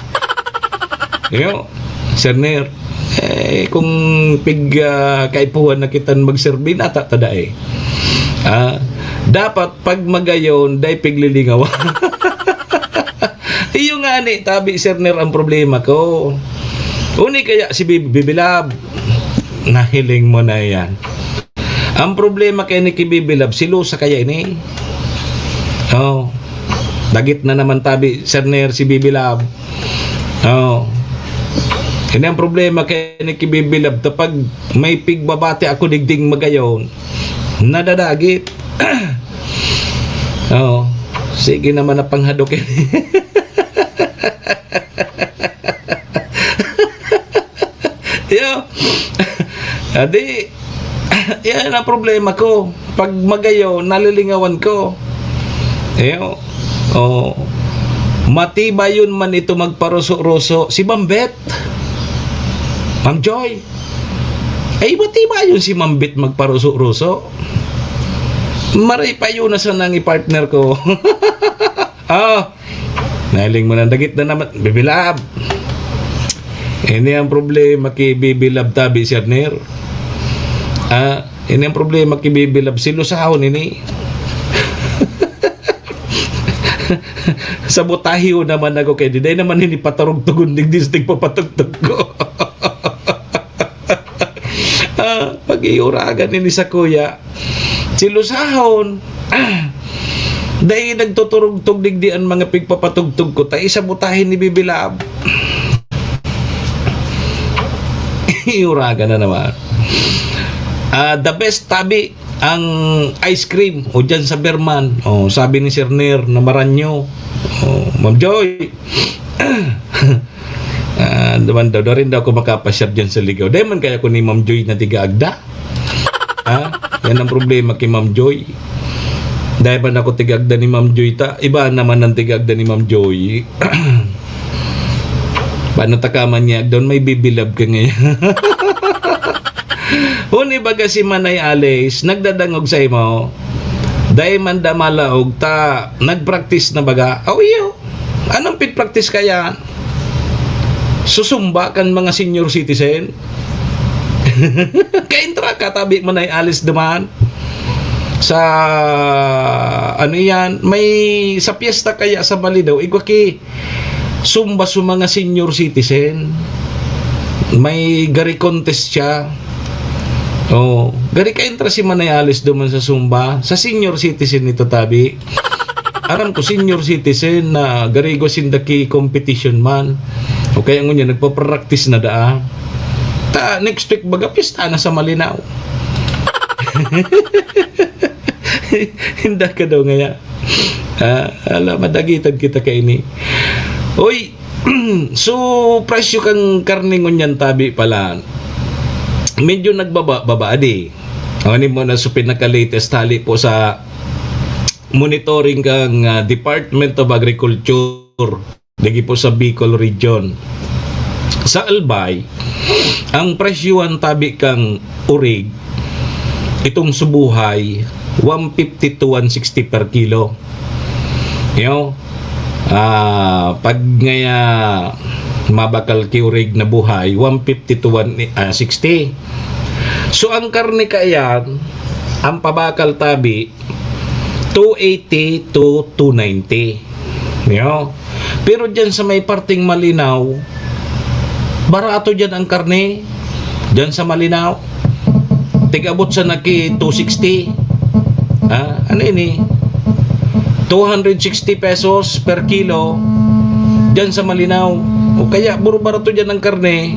Yo, Sir Ner, eh, kung pig, ah, kaipuhan na kitang magserbi, nata ta dai. Ah, dapat pag magayon, dai piglilingawan. Iyo nga ni, tabi, Sir Ner, ang problema ko. Uni kaya si Bib-, Bibilab, nahiling mo na yan. Ang problema kay ni ki Bibilab, selosa kaya ini. Oh. Dagit na naman tabi, Sir Ner, si Bibilab. Oh. Ini ang problema kay ni ki Bibilab. Ta pag may pigbabati ako digding magayon, nadadagit. Oh. Sige naman na panghadok ini. Yo. Adi, yan ang problema ko. Pag magayo, nalilingawan ko. Yo. Oh. Matibayon man ito magparuso-ruso. Si Ma'am Bet. Ma'am Joy. Ay, matibayon si Ma'am Bet magparuso-ruso. Maray pa yun na sana ang i-partner ko. Ah, nahiling mo na, dagit na naman, Bibilab. Ini ang problema ki Bibilab tabi, Sir Ner. Ah, ini ang problema ki Bibilab, selusahon ini. Sabotahiho naman ako kay di, dai naman ini paturugtugon digdi sa tigpapatugtog ko. Ah, pag-iuragan ini sa kuya. Selusahon. Ah, dai nagtuturugtog digdi an mga pigpapatugtog ko, ta isa butahin ni Bibilab. Iuragan na naman. Ah, the best tabi ang ice cream o dyan sa Berman. Oh, sabi ni Sir Ner na Maranyo. Oh, Ma'am Joy. Ah, naman daw, daw rin daw ako makapasyar dyan sa Ligao. Dai man kaya ko ni Ma'am Joy na tiga-agda? Ha? Yan ang problema kay Ma'am Joy. Dai man ako tiga-agda ni Ma'am Joy ta. Iba naman ang tiga-agda ni Ma'am Joy. Paano ta ka man niya agdon? May Bibilab ka ngayon. Huni baga si Manay Alice, nagdadangog sa imo. Dai man da malaog ta, nagpractice na baga. Aw, iyo. Anong pigpractice kaya? Susumba kan mga senior citizen? Kaintra ka, tabi Manay Alice duman. Sa, ano yan, may, sa piyesta kaya sa Balidaw, igwa ki, sumba sa mga senior citizen. May gari contest siya. Oh, gari ka-interest si Manay Alice duman sa sumba. Sa senior citizen ito, tabi. Aram ko, senior citizen na gari ko sinda ki competition man. O kaya ngunyan, nagpa-practice na daa. Ta, next week, baga, pista na sa Malinao. Hinda ka daw ngaya. Ah, ala, madagitan kita kaini. Oy, so, presyo kang karne ngunyan tabi pala, medyo nagbaba-baba, adi. Ano mo na, so, pinaka-latest hali po sa monitoring kang, ah, Department of Agriculture, digi po sa Bicol Region. Sa Albay, ang presyohan tabi kang urig, itong subuhay, one fifty to one sixty per kilo. Yo, ah, pag ngaya mabakal ki urig na buhay, one fifty to one, ah, sixty. So, ang karne kaiyan, ang pabakal tabi, two eighty to two ninety. Yo. Pero diyan sa may parteng Malinaw, barato diyan ang karne. Diyan sa Malinaw, tig-abot sa naki two sixty. Ah, ano ini? Two hundred sixty pesos per kilo diyan sa Malinaw. O kaya, puro barato diyan ang karne.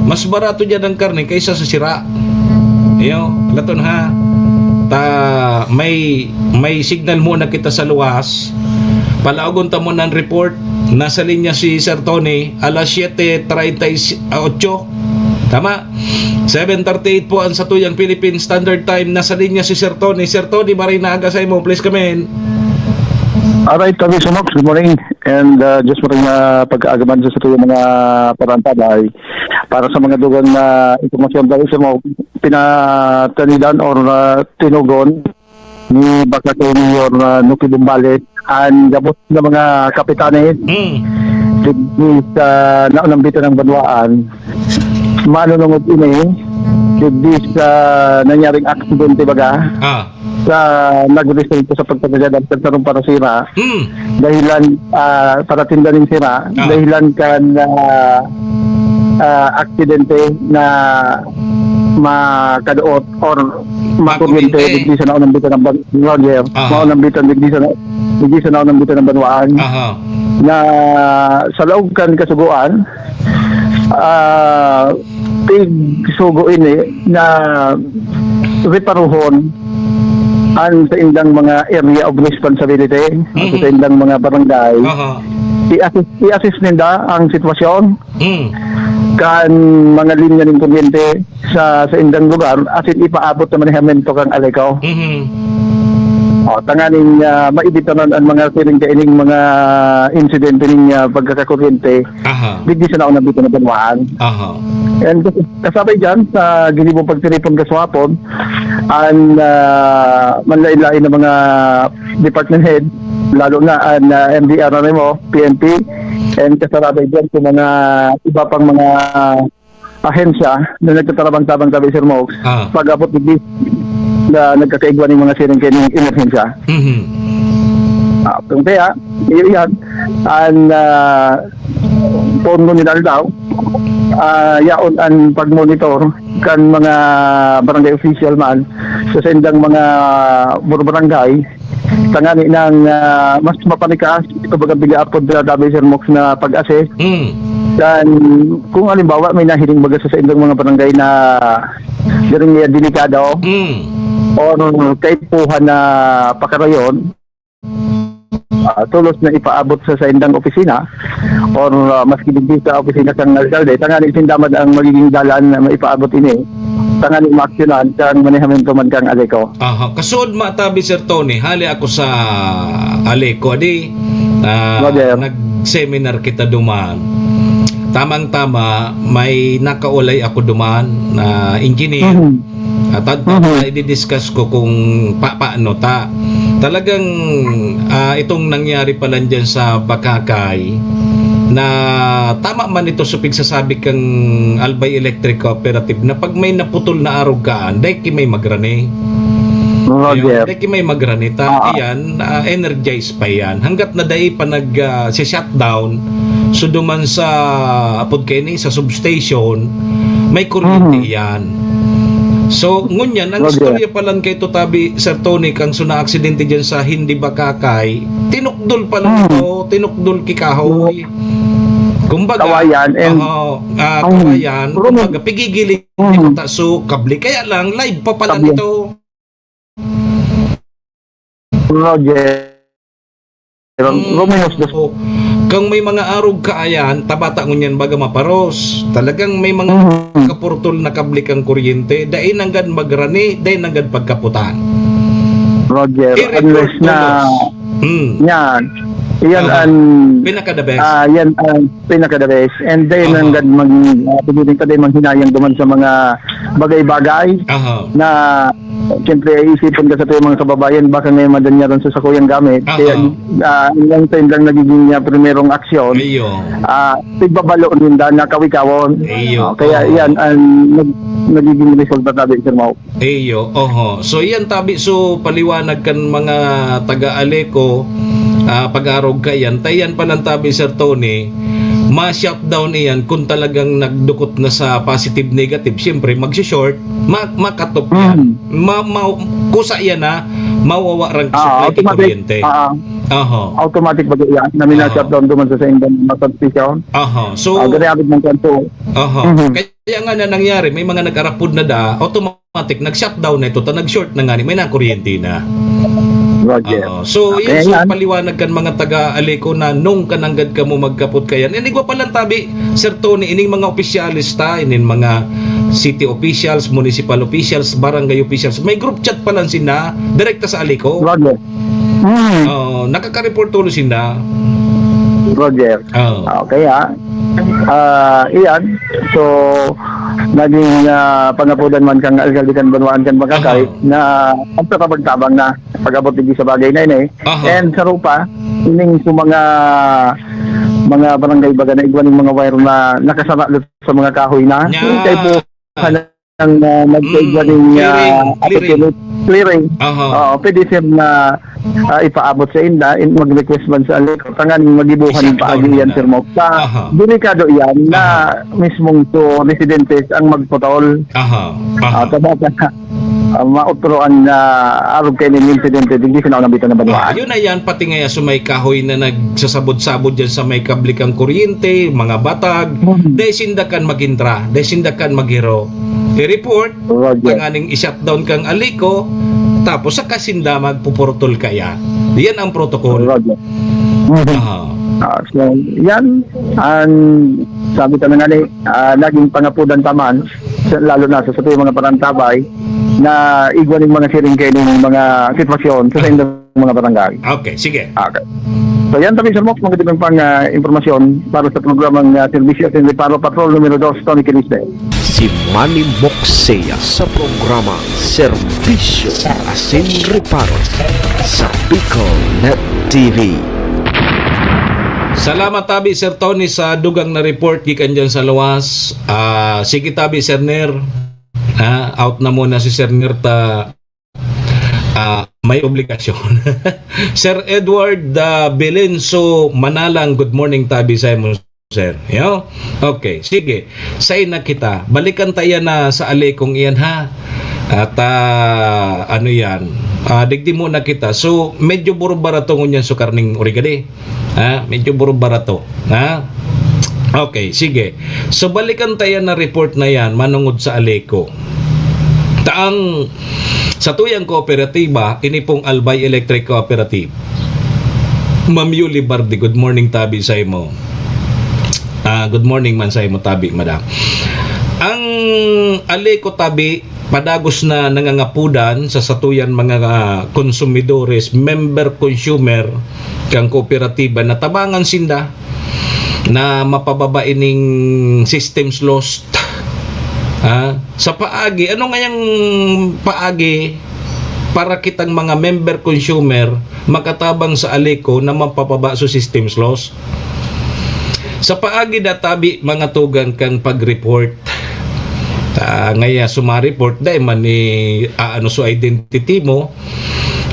Mas barato diyan ang karne kaysa sa sira. Iyo, laton ha. Ta, may, may signal muna kita sa luwas. Palaogon ta muna ang report. Nasa linya si Sir Tony, alas siyete treinta y ocho. Tama? Seven thirty-eight po ang satuyang Philippine Standard Time. Nasa linya si Sir Tony. Sir Tony, maray na aga sa imo. Please come in. Alright, Tabi Sunox, good morning. And, uh, just maray na pagkaagaman sa satuyang mga parantabay. Para sa mga dugang na impormasyon, Tabi Sunox, pinatanidan or, uh, tinugon ni Bakakay Mayor, uh, Nuki Bumbales, ang gabos na mga kapitanes, Mm. digdi sa naunang bitan ng banwaan. Manunungod ini, digdi sa nangyaring aksidente baga, Ah. sa nagresulta sa pagpatagad ang pagtarong para sira. Mm. Dahilan, ah, para tinda ning sira, Ah. dahilan kan, ah, ah, aksidente na makaduot or makuryente Makuryente. digdi sa naunang bitan ng ban-, Roger, Aha. naunang bitan digdi sa na-, digdi sa naunang bitan ng banwaan. Aha. Na sa laog kan kasugoan, ah, tig sugo ini na reparuhon ang sa indang mga area of responsibility, Mhm. sa indang mga barangay. Aha. I-assist, i-assist ninda ang sitwasyon Mm. kan mga linya ning kuryente sa, sa indang lugar, asin ipaabot sa manehamento kan ALECO. Mhm. O, tanganing, ah, maibitanan ang mga siring kaining mga insidente ning, ah, pagkakakuryente Aha. digdi sa naunang bitan na banwaan. Aha. And kas-, kasabay dyan, sa ginibong pagtiripon kaswapon, ang, ah, manlain-lain na mga department head, lalo na ang, ah, M D R R M O, P N P, and kasarabay dyan sa mga iba pang mga ahensya na nagtatarabang-tabang tabi, Sir Mox, Ah. pag-abot digdi na nagkakaigwa ning mga siring kaining emerhensya. Mhm. Ah, kung kaya, iyo yan, ang, ah, pondo ni Daldao, ah, yaon ang pag-monitor kan mga barangay official man sa saindang mga barangay, tangani nang, ah, mas mapanikas, kumbaga, biga apod na tabi, Sir Mox, na pag-assess. Mm. Dan, kung halimbawa, may nahiling baga sa saindang mga barangay na diri nga delikado Mm. or kaipuhan na pakarayon, ah, tolos na ipaabot sa saindang opisina or, ah, maski digdi sa opisina kan alkalde, tangani sinda man ang magiging dalan na maipaabot ini, tangani maaksyonan kan manehamento man kan ALECO. Aha. Kasuod matabi, Sir Tony, hali ako sa ALECO, di, ah, Roger. nag-seminar kita duman. Tamang-tama, may nakaulay ako duman na engineer. Mhm. At, at, Mhm. at i-discuss ko kung pa-, paano ta. Talagang, ah, itong nangyari pala dyan sa Bacacay, na tama man ito sa pigsasabi kang Albay Electric Cooperative na pag may naputol na arog kaan, dai ki may magrani. Roger. Ayun, dai ki may magrani ta. Ah. Ayan, ah, energize pa yan. Hanggat na dai pa nag, ah, si shutdown, so duman sa, apod kaini, sa substation, may kuryente Mhm. yan. So, ngunyan, ang Roger. istorya palan kay Tutabi, Sir Tony, kang so naaksidente dyan sa Hindi Bakakay, tinukdol pala Mhm. ito, tinukdol ki kahoy. Kumbaga, Kawayan and oo, ah, Mhm. kawayan, Roman- kumbaga, pigigiling Mhm. ta so kable. Kaya lang, live pa pala Kable. nito. Roger. Mm. Romeos dos. O, kang may mga arog kaayan, tabata ngunyan baga maparos. Talagang may mga Mhm. kapurtol na kable kang kuryente, dai nanggad magrani, dai nanggad pagkaputan. Roger, I-report unless na tulos. Hmm. yan. Yan Aha. ang Pinaka the best. Ah, yan ang pinaka the best. And then Aha. Hanggang mag uh, pwede ka din manghinayan duman sa mga bagay-bagay Aha. Na siyempre isipon ka sa mga kababayan, baka ngayon madanyaran sa sakuyang gamit. Aha. Kaya uh, yung time lang nagiging uh, primerong aksyon, Iyo. uh, tigbabalo ninda na kawikawon. Iyo. Uh, kaya Oo. Yan ang nag- nagiging resulta tabi, Sir Mau. Iyo, oho. So yan tabi, so paliwanag kan mga taga-Aleco, ah, pag-arog ka yan, tayan pa lang tabi, Sir Tony, ma-shutdown iyan kung talagang nagdukot na sa positive negative. Siyempre, mag-short, ma makatop yan. Mm. Ma, ma, kusa yan na, mawawa rang Ah, supply kay automatic. kuryente. Ah, Oho. Automatic ba yan? Na mina-shutdown duman sa sa indang mga substation. Oho. So, Ah, gari abot ng kanto. oho. Mhm. Kaya nga na nangyari, may mga nag-arapod na da, automatic, nag-shutdown na ito, ta nag-short na nga ni, may nakuryente na. Roger. Oo. So, Okay, yun, so, yan. Paliwanag kan mga taga-Aleco na nung kananggad kamo magkapot kayan. Yan, igwa pa lang tabi, Sir Tony, ining mga opisyales ta, ining mga city officials, municipal officials, barangay officials. May group chat pa lang sina, direkta sa Aleco. Roger. Mm. Oo, nakaka-report tulo sina. Roger. Oo. Okay, ah. Ah, iyan. So, naging ah, pangapudan man kang alkalde kan banwaan kan Makakay Aha. na ang tabang-tabang na pag-abot digdi sa bagay na ini. Aha. And sa rupa, ining sa mga mga barangay baga na igwa ning mga wire na nakasara dito sa mga kahoy na. Nya. Yung type po ng uh, nagkaigwa Mm, ning clearing, uh, clearing. Clearing. Aha. Oo, pwede sir na ah, ipaabot sa inda, in, mag-request man sa Aleco, tanganing magibuhan I-shutdown paagi mo yan, na. Sir Mok. Na Aha. Delikado yan na mismong to residentes ang magputol. Aha. Ah, Aha. Tabata, uh, mautro ang uh, arog kayo ng insidente, hindi sila nabitan na Ah, banwaan. Yun na yan, pati nga yan sa may kahoy na nagsasabod-sabod dyan sa may kablikang kuryente, mga batag, Mhm. dahil sinda kan mag-intra, dahil sinda kan maghiro. I-report, Roger. Tanganing i-shutdown kang Aleco, tapos saka sinda magpupurtol kaya. Yan ang protocol. Roger. Mhm. Aha. Ah, so, yan ang sabi ka na nga ni, ah, naging pangapudan taman, sa- lalo na sa, sa mga parantabay, na igwa ning mga siring kayo ng mga sitwasyon sa, sa inyong mga barangay. Okay, sige. Okay. So yan tabi, Sir Mok, mga dibang pang ah, impormasyon para sa programang ah, Serbisyo at Reparo Patrol numero dos, Tony Quiliste. Si Manny Moksea sa programa Serbisyo asin Reparo sa Bicol Net T V. Salamat tabi, Sir Tony, sa dugang na report gikan dyan sa luwas. Ah, sige tabi, Sir Ner. Ha, out na muna si Sir Ner ta ah, may obligasyon. Sir Edward ah, Belenso Manalang, good morning tabi sa imo, sir. Yo? Okay, sige. Say na kita. Balikan ta yan na sa Alecong iyan, ha? At ah, ano yan? Ah, digdi muna kita. So, medyo burubarato ngunyan so karning origade. Ha? Medyo burubarato. Ha? Okay, sige. So, balikan ta yan na report na yan, manungod sa Aleco. Taang sa tuyang kooperatiba, ini pong Albay Electric Cooperative. Ma'am Yuli Bardi, good morning tabi sa imo. Ah, good morning man sa imo tabi, madam. Ang Aleco tabi, padagos na nangangapudan sa satuyan mga ah, konsumidores, member consumer kan kooperatiba na tabangan sinda na mapababa ining systems lost. Ha? Sa paagi, ano ngayang paagi para kitang mga member consumer makatabang sa Aleco na mapapaba sa systems lost? Sa paagi na tabi mga tugang kang pag-report. Ah, ngaya suma-report dai man ni aano so identity mo.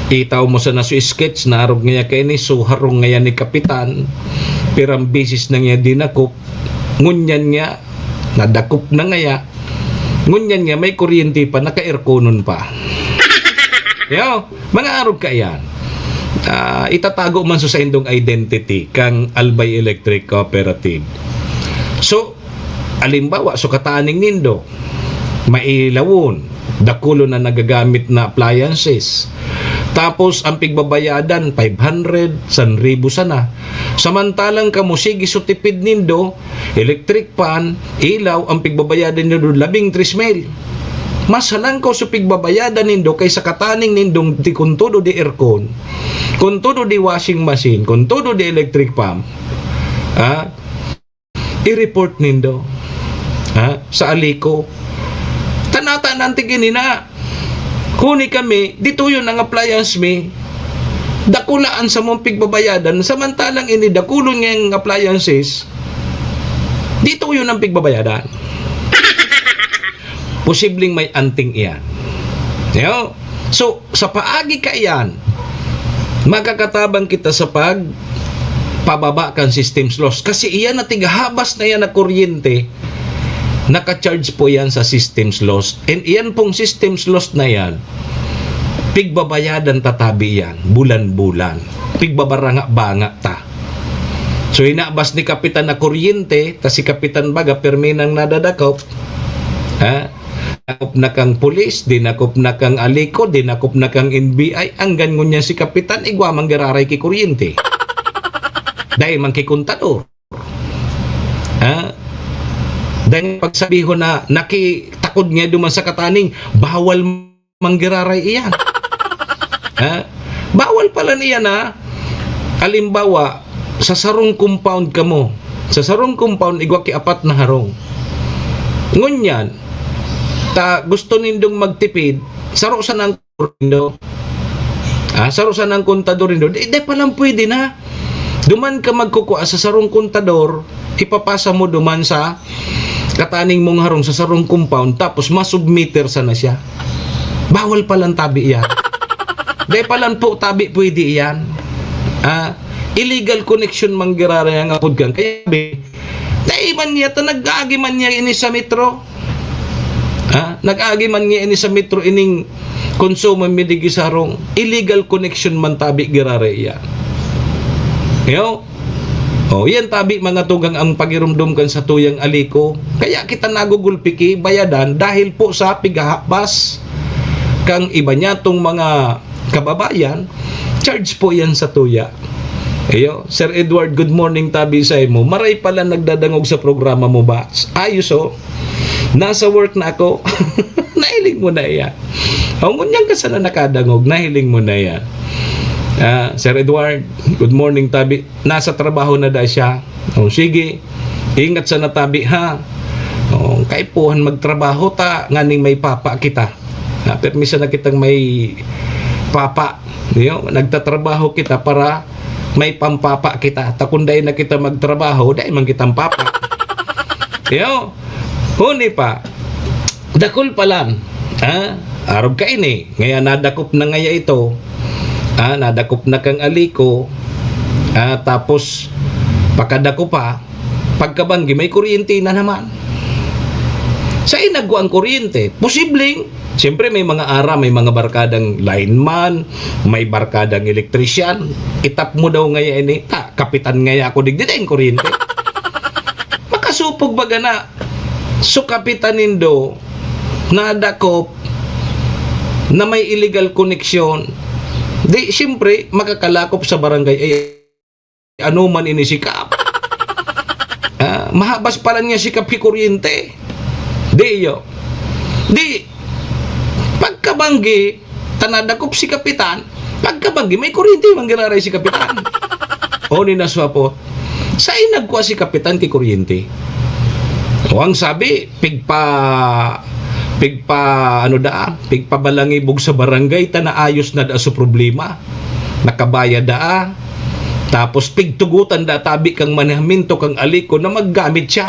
Itaw mo sana so sketch na arog ngaya kay ni so harong ngaya ni kapitan. Pirang bisis na ngaya dinakop. Ngunyan nga nadakop na ngaya. Ngunyan nga may kuryente pa, naka-airconon pa. Yo, mga arog ka yan. Ah, itatago man so sa indong identity kang Albay Electric Cooperative. So, alimbawa, so kataning nindo, mailawon, dakulon na nagagamit na appliances. Tapos, ang pigbabayadan, five hundred, san ribu sana. Samantalang kamo, sige, so tipid nindo, electric fan, ilaw, ang pigbabayadan nindo, labing tres mil. Mas halangkaw sa pigbabayadan nindo kaysa kataning nindong di kun todo di aircon, kun todo di washing machine, kun todo di electric pump. Ha? I-report nindo. Ha? Sa Alico. Tanata na ang tigin na. Huni kami, dito yun ang appliance mi. Dakulaan sa mong pigbabayadan, samantalang ini dakulon ngayang appliances, dito yun ang pigbabayadan. Posibleng may anting iyan. Yo? So, sa paagi kaiyan, makakatabang kita sa pag pababa kan system's loss. Kasi iyan na tigahabas na yan na kuryente, naka-charge po yan sa system's loss. And iyan pong system's loss na yan, pigbabayadan tatabi yan, bulan-bulan. Pigbabaranga-banga ta. So, hinabas ni Kapitan na kuryente, ta si Kapitan baga, permi nang nadadakop. Ha? Dinakop na kang pulis, dinakop na kang Alico, dinakop na kang N B I, anggan ngunyan si Kapitan, igwa man giraray ki kuryente. Dai man ki kontador. Ha? Dai pagsabihon na nakitakod nga duman sa kataning, bawal man giraray iyan. Ha? Bawal pala niya na, halimbawa, sa sarong compound kamo. Sa sarong compound, igwa ki apat na harong. Ngunyan, ta gusto nindong magtipid, saro sanang kontador nindo. Ah, saro sanang kontador nindo. Di, di pa lang pwede na. Duman ka magkukua sa sarong kontador, ipapasa mo duman sa kataning mong harong sa sarong compound, tapos masubmitter sana siya. Bawal palan tabi iyan. Di palan po tabi pwede iyan. Ah, illegal connection man giraray ang apod kan. Kaya, be, dai man niya, ta nag-aagi man niya ini sa metro. Ha? Nag-aagi man niya ini sa metro ining konsumo mi digdi sa harong. Illegal connection man tabi giraray iyan. Yo? Oh, yan tabi mga tugang ang pagirumdom kan satuyang Alico. Kaya kita nagugulpi ki bayadan dahil po sa pighahabas kang iba niyatong mga kababayan, charge po yan sa tuya. Iyo, Sir Edward, good morning tabi sa imo. Maray pala nagdadangog sa programa mo ba? Ayos, oh. Nasa work na ako. Nahiling mo na iyan. O, ngunyan ka sana nakadangog, nahiling mo na iyan. Ah, Sir Edward, good morning tabi. Nasa trabaho na da siya. O, sige. Ingat sana tabi, ha? O, kaipuhan magtrabaho ta, nganing may papa kita. Ah, permi sana kitang may papa. Yo, nagtatrabaho kita para may pampapa kita. Ta kun dai na kita magtrabaho, dai man kitang papa. Yo, huni pa. Dakul palan. Ah, arog kaini. Ngaya nadakop na ngaya ito. Ah, nadakop na kang Alico. Ah, tapos pakadakop pa. Pagkabanggi, may kuryente na naman. Sa inagwa ang kuryente, posibleng, siyempre may mga ara, may mga barkadang lineman, may barkadang elektrisyan. Itap mo daw ngaya ini, ta, kapitan ngaya ako digdi, dai kuryente. Makasupog baga na, so kapitan nindo, nadakop na may illegal connection. Di, siyempre, makakalakop sa barangay, eh, ano man ini si Kap? Ah, mahabas pala niya si Kap ki kuryente. Di iyo. Di, pagkabanggi, ta nadakop si Kapitan, pagkabanggi, may kuryente man giraray si Kapitan. O ni naswapot. Sa inagkwa si Kapitan ki kuryente. O ang sabi, pigpa, pigpa, ano daa, pigpabalangibog sa barangay, ta naayos na daa so problema. Nakabayad daa. Tapos pigtugutan daa tabi kang manehamento kang Alico na maggamit siya.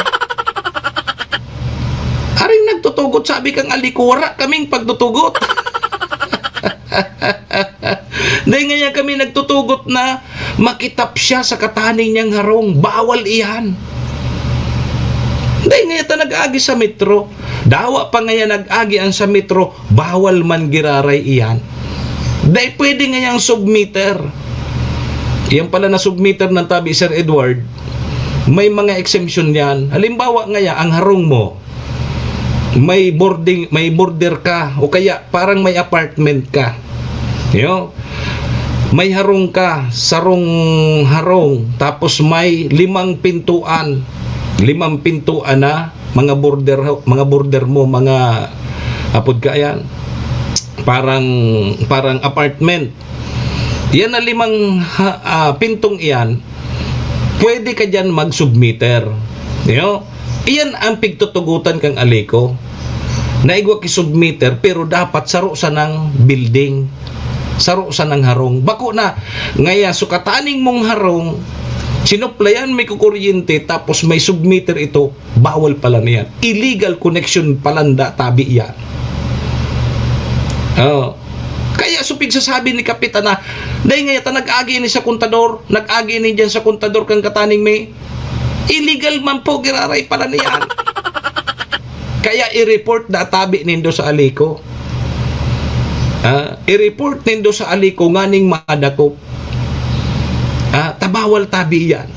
Aring nagtutugot, sabi kang Alico, wara kaming pagtutugot. Dai ngaya kami nagtutugot na makitap siya sa kataning niyang harong. Bawal iyan. Dai ngaya ta nag-agi sa metro. Dawa pa ngaya nag-agi an sa metro. Bawal man giraray iyan. Dai pwede ngayang submitter. Iyan pala na submitter ng tabi, Sir Edward, may mga exemption yan. Halimbawa ngaya, ang harong mo, may boarding, may border ka, o kaya parang may apartment ka. Yo? May harong ka, sarong harong, tapos may limang pintuan. Limang pintuan na mga border, mga border mo, mga apod ka yan. Parang, parang apartment. Yan na limang ha-, ah, pintong iyan, pwede ka dyan mag-submeter. Yo? Iyan ang pigtutugutan kang Alico. Naigwa ki submeter, pero dapat saro sanang building. Saro sanang harong. Bako na, ngaya sukataning mong harong, sinuplayan may kukuryente, tapos may submeter ito, bawal pala na yan. Illegal connection pala nda tabi yan. Oh. Kaya supig sasabi ni Kapitan na, "Dai ngaya ta nag-agi ini sa kontador, nag-agi ini diyan sa kontador kan kataning mi." Illegal man po, giraray pala na yan. Kaya i-report na tabi nindo sa Alico. Ah, i-report nindo sa Alico nganing madakop. Ah, tabawal tabi yan.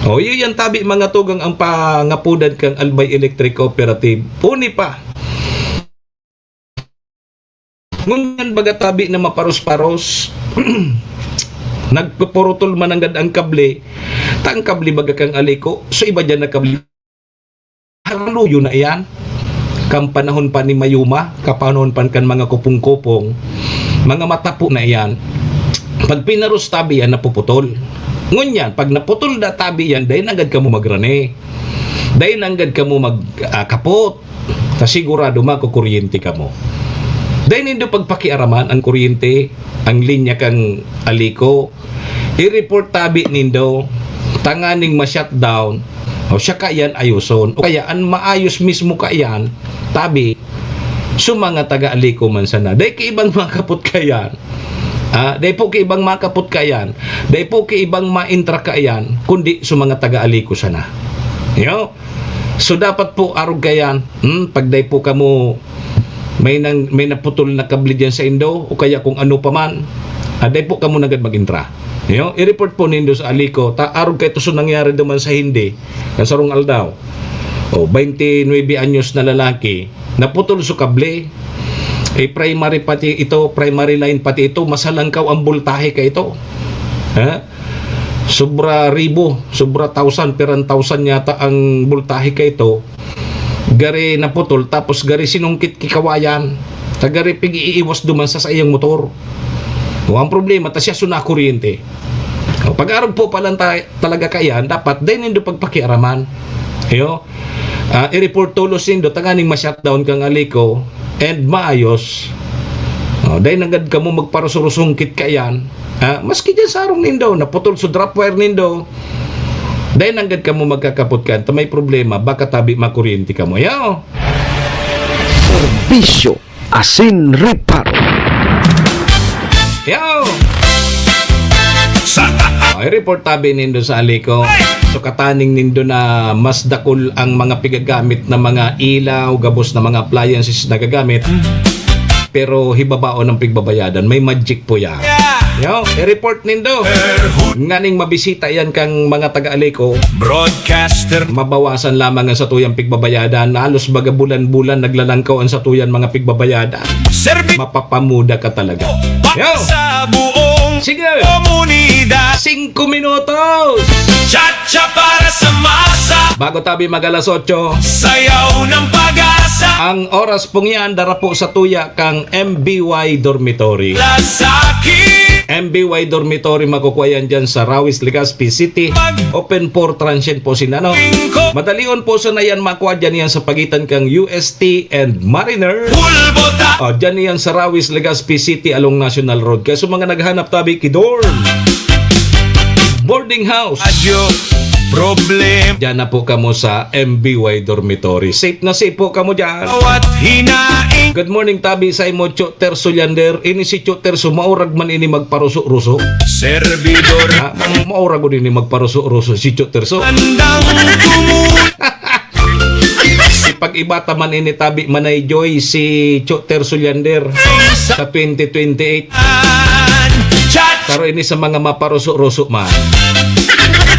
O, yun yan tabi, mga tugang, ang pangapudan kang Albay Electric Cooperative. Uni pa. Ngunyan baga tabi na maparos-paros. Nagpupurutol man nanggad ang kable. Ta ang kable baga kang Alico. So, iba dyan na kable. Haluyo na iyan. Kan panahon pa ni Mayuma, kapanahon pa kan mga Kopong-Kopong, mga matapo na iyan. Pag pinaros tabi yan, napuputol. Ngunyan, pag naputol na tabi yan, dai nanggad kamo magrani. Dai nanggad kamo mag, ah, kapot. Ta sigurado makukuryente kamo. Dai nindo pagpakiaraman ang kuryente, ang linya kang Alico. I-report tabi nindo, tanganing ma-shutdown, o siya kaiyan ayoson. O kaya, an maayos mismo kaiyan, tabi, so mga taga-Alico man sana. Dai ki ibang makapot kaiyan. Ah, dai po ki ibang makapot kaiyan. Dai po ki ibang maentra kaiyan, kundi so mga taga-Alico sana. Yo? So, dapat po arog kaiyan, hmm, pag dai po kamo may nang, may naputol na kable diyan sa indo, o kaya kung ano pa man, ah, dai po kamo nanggad mag-entra. Yo? I-report po nindo sa Alico, ta arog kay to so nangyari duman sa Hindi, kan sarong aldaw. O, twenty nuebe anyos na lalaki, naputol so kable. Eh, primary pati ito, primary line pati ito, masalangkaw ang boltahe ka ito. Ha? Sobra ribo, sobra thousand, piran thousand yata ang boltahe ka ito. Gari naputol, tapos gari sinungkit ki kawayan. Ta gari pig-iiwas duman sa saiyang motor. O, ang problema, ta siya so nakuryente. O, pag-arog po palan ta-, talaga kaiyan, dapat dai nindo pagpakiaraman. Iyo, ah, i-report tolos nindo tanganing ma-shutdown kang Alico and maayos. O, dai nanggad kamo magparusong-rusong kit kaiyan. Ah, maski diyan sa harong nindo, naputol so drop wire nindo. Dai nanggad kamo magkakapot kan, ta may problema, baka tabi makuryente kamo. Iyo. Serbisyo asin reparo. Yo! Sa taas. Ay, report tabi nindo sa Alico. So, kataning nindo na mas dakul ang mga pigagamit na mga ilaw, gabos na mga appliances na gagamit. Pero hibabaon ang pigbabayadan. May magic po yan. Yo, i-report nindo. Nganing mabisita yan kang mga taga-Alico. Broadcaster. Mabawasan lamang ang satuyang pigbabayadan. Halos baga bulan-bulan naglalangkaw ang satuyan mga pigbabayadan. Serbi- Mapapamuda ka talaga. Yo! Sa buong Sige! Komunidad. Singko minutos! Chacha para sa masa. Bago tabi mag alas otso. Sayaw ng pag-asa. Ang oras pong yan, dara po sa tuya kang M B Y Dormitory. Lasaki. M B Y Dormitory, makukuha yan dyan sa Rawis, Legazpi City. Open for transient po sila, no? Madalion po sana yan makuha dyan yan sa pagitan kang U S T and Mariner. Pulbota. O, dyan yan sa Rawis, Legazpi City, along National Road. Kaya sa mga naghanap tabi, kidorm. Boarding house. Adyo, problem. Diyan na po kamo sa M B Y Dormitory. Safe na safe po kamo diyan. Awat hinaing. Good morning, tabi sa imo, Cho Terso Llander. Ini si Cho Terso, maurag man ini magparuso-ruso. Servidor. Ha? Maurag gud ini magparuso-ruso si Cho Terso. Andang kumu- Ipag-iba ta man ini, tabi, Manay Joy, si Cho Terso Llander sa twenty twenty-eight. Chat. Pero ini sa mga maparuso-ruso man.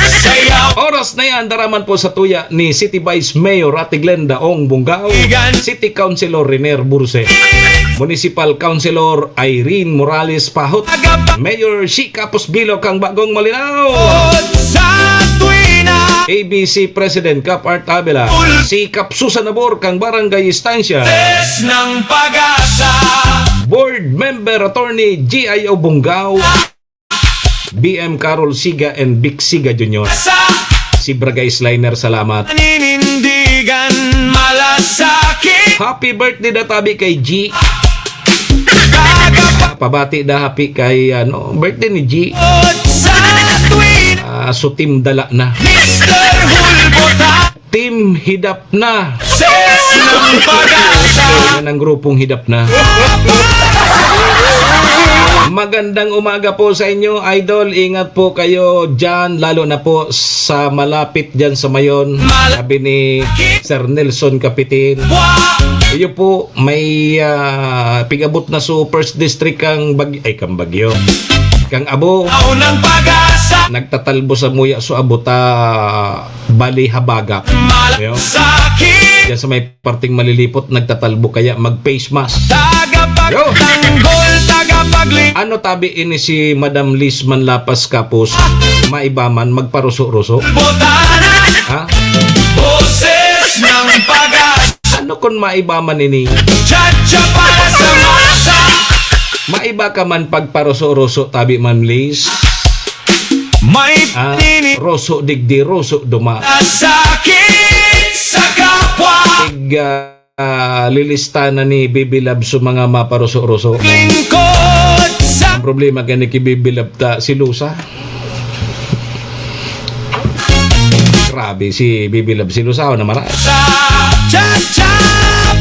Sayaw. Oras na yan, daraman po sa tuya ni City Vice Mayor Ate Glenda Ong Bungao, Igan. City Councilor Renier Burse, Municipal Councilor Irene Morales Pahot, Agap. Mayor Shi Capos Bilo kang Bagong Malinao. Sa tuwina. A B C President Cap Art Avila, si Kap Susan Abor kang Barangay Estancia, Test ng Pag-asa. Board Member Attorney G I O Bungao, B M Carol Siga and Vic Siga Junior. Si Bragais Liner, salamat. Ninindigan, malasakit. Happy birthday da tabi kay G. Pabati da happy kay, ano, birthday ni G. Sa tuwin. Ah, so team dala na. Mister Hulbota. Team Hidap na. Ses ng Pag-asa. Yan ang grupong Hidap na. Magandang umaga po sa inyo, idol. Ingat po kayo dyan, lalo na po sa malapit dyan sa Mayon. Sabi ni Sir Nelson Kapitin. Iyo po, may, ah, pig-abot na sa first district kang Bag-, ay, kang Bagyo. Kang Abo. Aunang Pag-asa. Nagtatalbo sa muya so abot, ah, Bali Habagak. Ayo. Diyan sa may parting malilipot, nagtatalbo kaya mag-face mask. Tagapagtanggol, tagapagli- Ano tabi ini si Madam Liz Manlapas Kapos? Maiba man, magparuso-ruso. Botana. Ha? Boses ng Pag-asa. Ano kun maiba man ini? Chacha para sa masa. Maiba ka man pagparuso-ruso, tabi, Ma'am Liz? May Ah, panini- roso digdi, roso duma. Sakit sa kapwa. Ig, ah, lilista na ni Bibi Lab sa mga maparuso-ruso. Lingkod sa Ang problema gani ki Bibi Lab ta, si Lusa. Grabe, si Bibi Lab, si Lusa, na mara. Sa cha-cha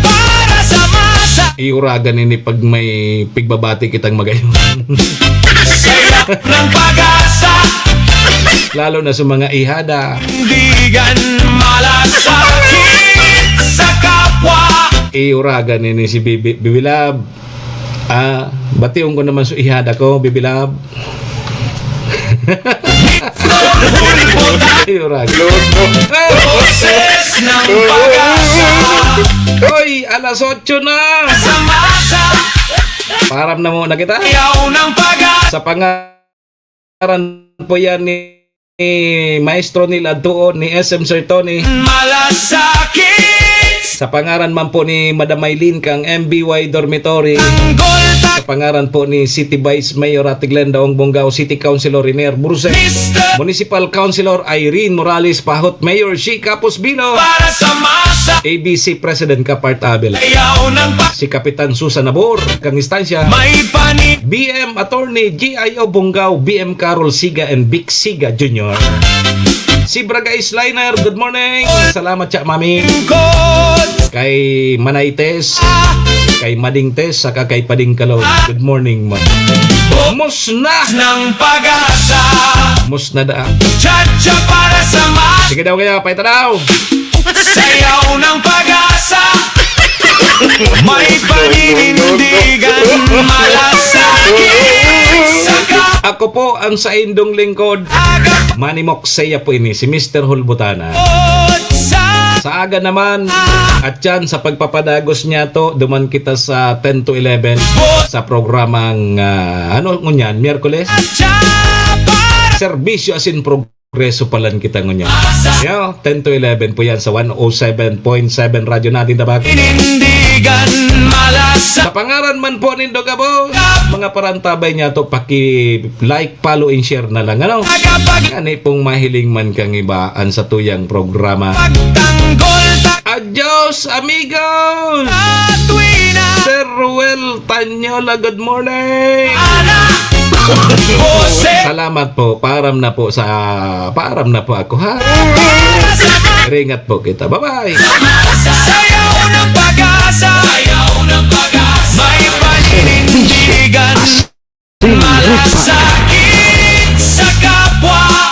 para sa masa. Iuragan ini pag may pigbabati kitang magayon. Saya ng Pag-asa. Lalo na sa mga ihada. Tindigan, malasakit sa kapwa. Iuragan ini si Bibi, Bibi Lab. Ah, bation ko naman sa ihada ko, Bibi Lab. Iuragan. Boses ng Pag-asa. Hoy, alas otso na. Sa masa. Param na muna kita. Yaw ng Pag-asa. Sa panga- Pangaran po yan ni, ni Maestro Neil Adtuon, ni S M Sir Tony. Malasakit. Sa pangaran man po ni Madam Maylin kang M B Y Dormitory. Tanggol ta- Sa pangaran po ni City Vice Mayor Ate Glenda Ong Bongao, City Councilor Renier Burse, Mister Municipal Councilor Irene Morales Pahot, Mayor Shi Kapos Bilo, Para sa masa. A B C President Kapart Abel. Ayaw ng pa- Si Kapitan Susan Nabor, kang istansya. May pani- B M Attorney G I O Bongao, B M Carol Siga, and Vic Siga Junior. Si Braga Isliner, good morning. Salamat, Cha Mami. Lingkod. Kay Manay Tess, kay Mading Tess, saka kay Pading Kalo. Good morning, ma. Musna. Ng Pag-asa. Musna da. Chacha para sa ma- Sige daw kaya, paita daw. Sayaw ng Pag-asa. May paninindigan, malasakit sa ka- Ako po ang saindong lingkod. Aga. Manimok saya po ini, si Mister Hulbutana. Sa Sa aga naman, at yan, sa pagpapadagos niya to, duman kita sa ten to eleven sa programang, ah, ano ngunyan, Miyerkules? Sa para- Serbisyo asin progreso palan kita ngunyan. Yo, ten to eleven po yan sa one oh seven point seven Radyo Natin Tabaco. Inindigan malasa. Sa pangaran man po nindo gabos, mga parantabay niya to, paki-like, follow and share na lang, ano? Agapag- Ani pong mahiling man kang iba an satuyang programa. Pagtanggol ta- Adios, amigos! Sa tuwina. Sir Ruel Tanyola, good morning! Ana! Jose! Salamat po. Paaram na po sa, paaram na po ako, ha? Para sa ma- Ringat po kita. Bye-bye! Sayaw ng Pag-asa! Sayaw ng Pag-asa! May paninindigan. Malasakit sa kapwa,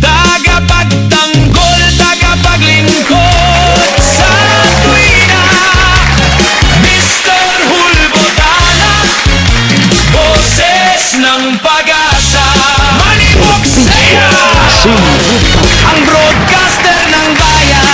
tagapagtanggol, tagapaglingkod sa tuwina. Mister Hulbotana, boses ng Pag-asa. Manibok saya, ang broadcaster ng bayan.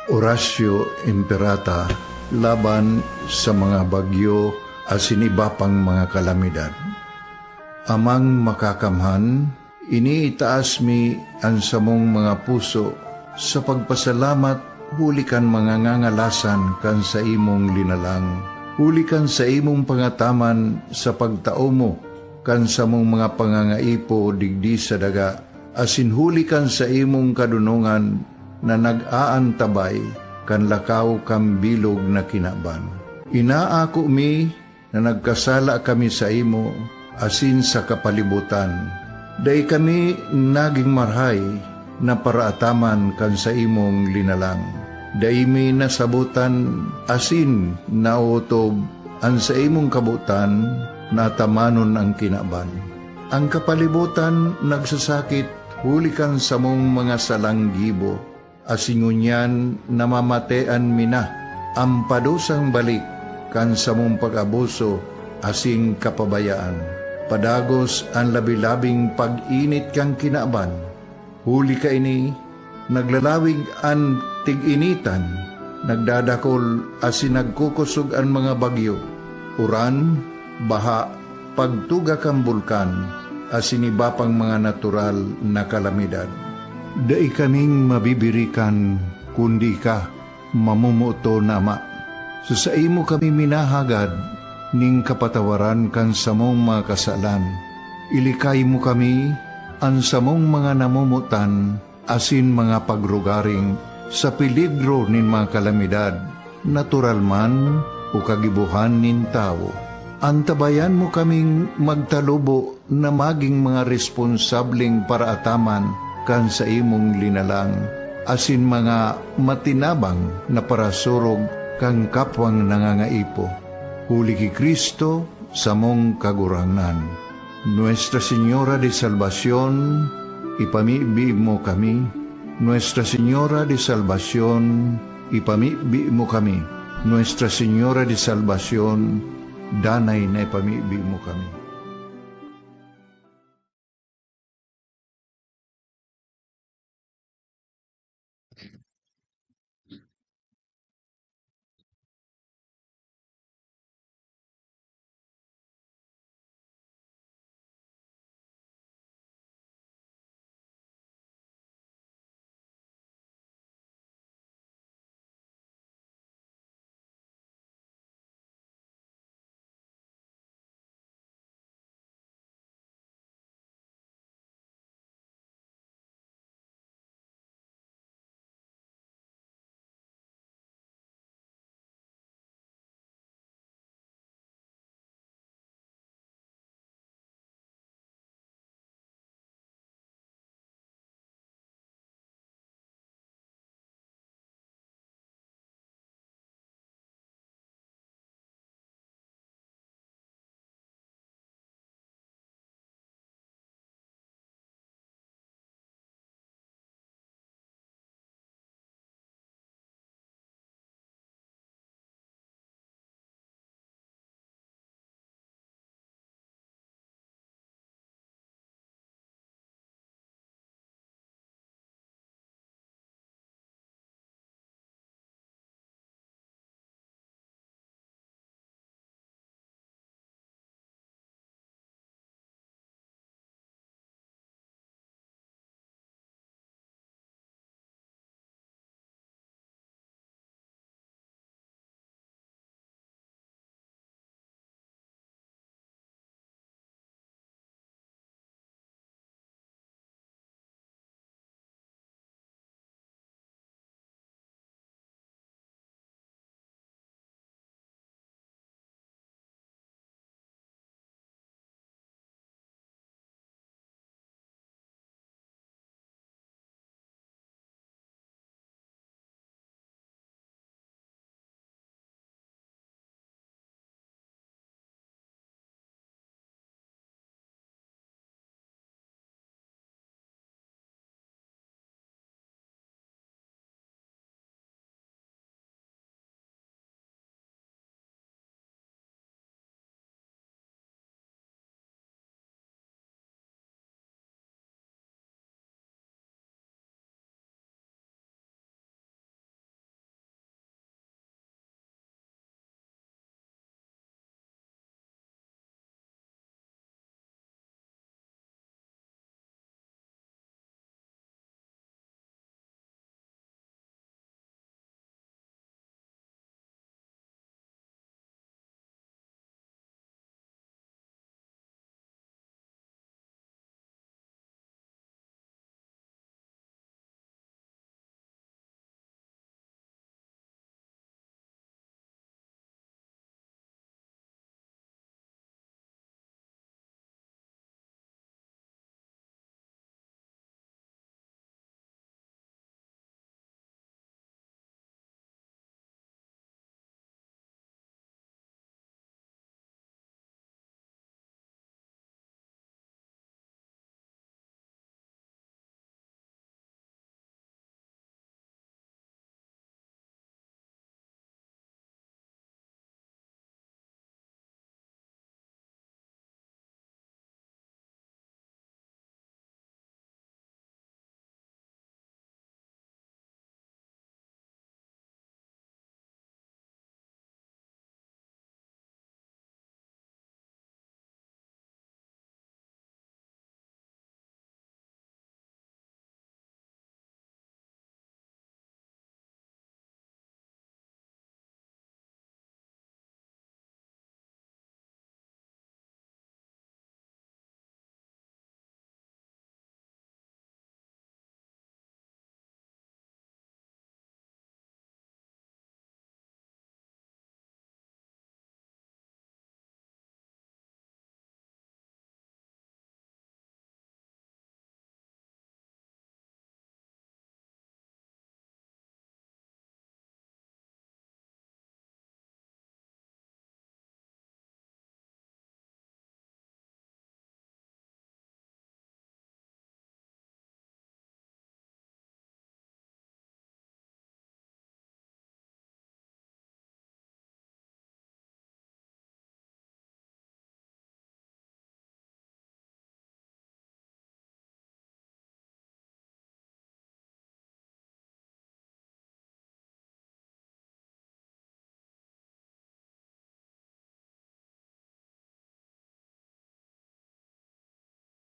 Oratio Imperata laban sa mga bagyo asin iba pang mga kalamidad. Amang Makakamhan, iniitaas mi an samong mga puso sa pagpasalamat huli kan mga ngangalasan kan saimong linalang, huli kan saimong pangataman sa pagtao mo kan samong mga pangangaipo digdi sa daga, asin huli kan saimong kadonongan na nag-aantabay kan lakaw kan bilog na kinaban. Inaako mi na nagkasala kami saimo asin sa kapalibotan. Dai kami nagin marahay na paraataman kan saimong linalang. Dai mi nasabotan asin naotob an saimong kabotan na atamanon an kinaban. An kapalibotan nagsasakit huli kan samong mga salang gibo, asin ngunyan namamatean mi na an padusang balik kan samong pag-abuso asin kapabayaan. Padagos an labi-labing pag-init kan kinaban. Huli kaini, naglalawig an tig-initan, nagdadakol asin nagkukosog an mga bagyo, uran, baha, pagtuga kan bulkan, asin iba pang mga natural na kalamidad. Dai kaming mabibirikan, kundi ika, mamomoton na Ama. Sa saimo kami minahagad nin kapatawaran kan samong mga kasalan. Ilikay mo kami, an samong mga namomotan, asin mga pagrugaring sa peligro nin mga kalamidad, natural man o kagibohan nin tawo. Antabayan mo kaming magtalubo na magin mga responsableng paraataman kan saimong linalang, asin mga matinabang na parasurog kan kapwang nangangaipo. Huli ki Cristo, samong Kagurangnan. Nuestra Señora de Salvacion, ipamibi mo kami. Nuestra Señora de Salvacion, ipamibi mo kami. Nuestra Señora de Salvacion, danay na ipamibi mo kami.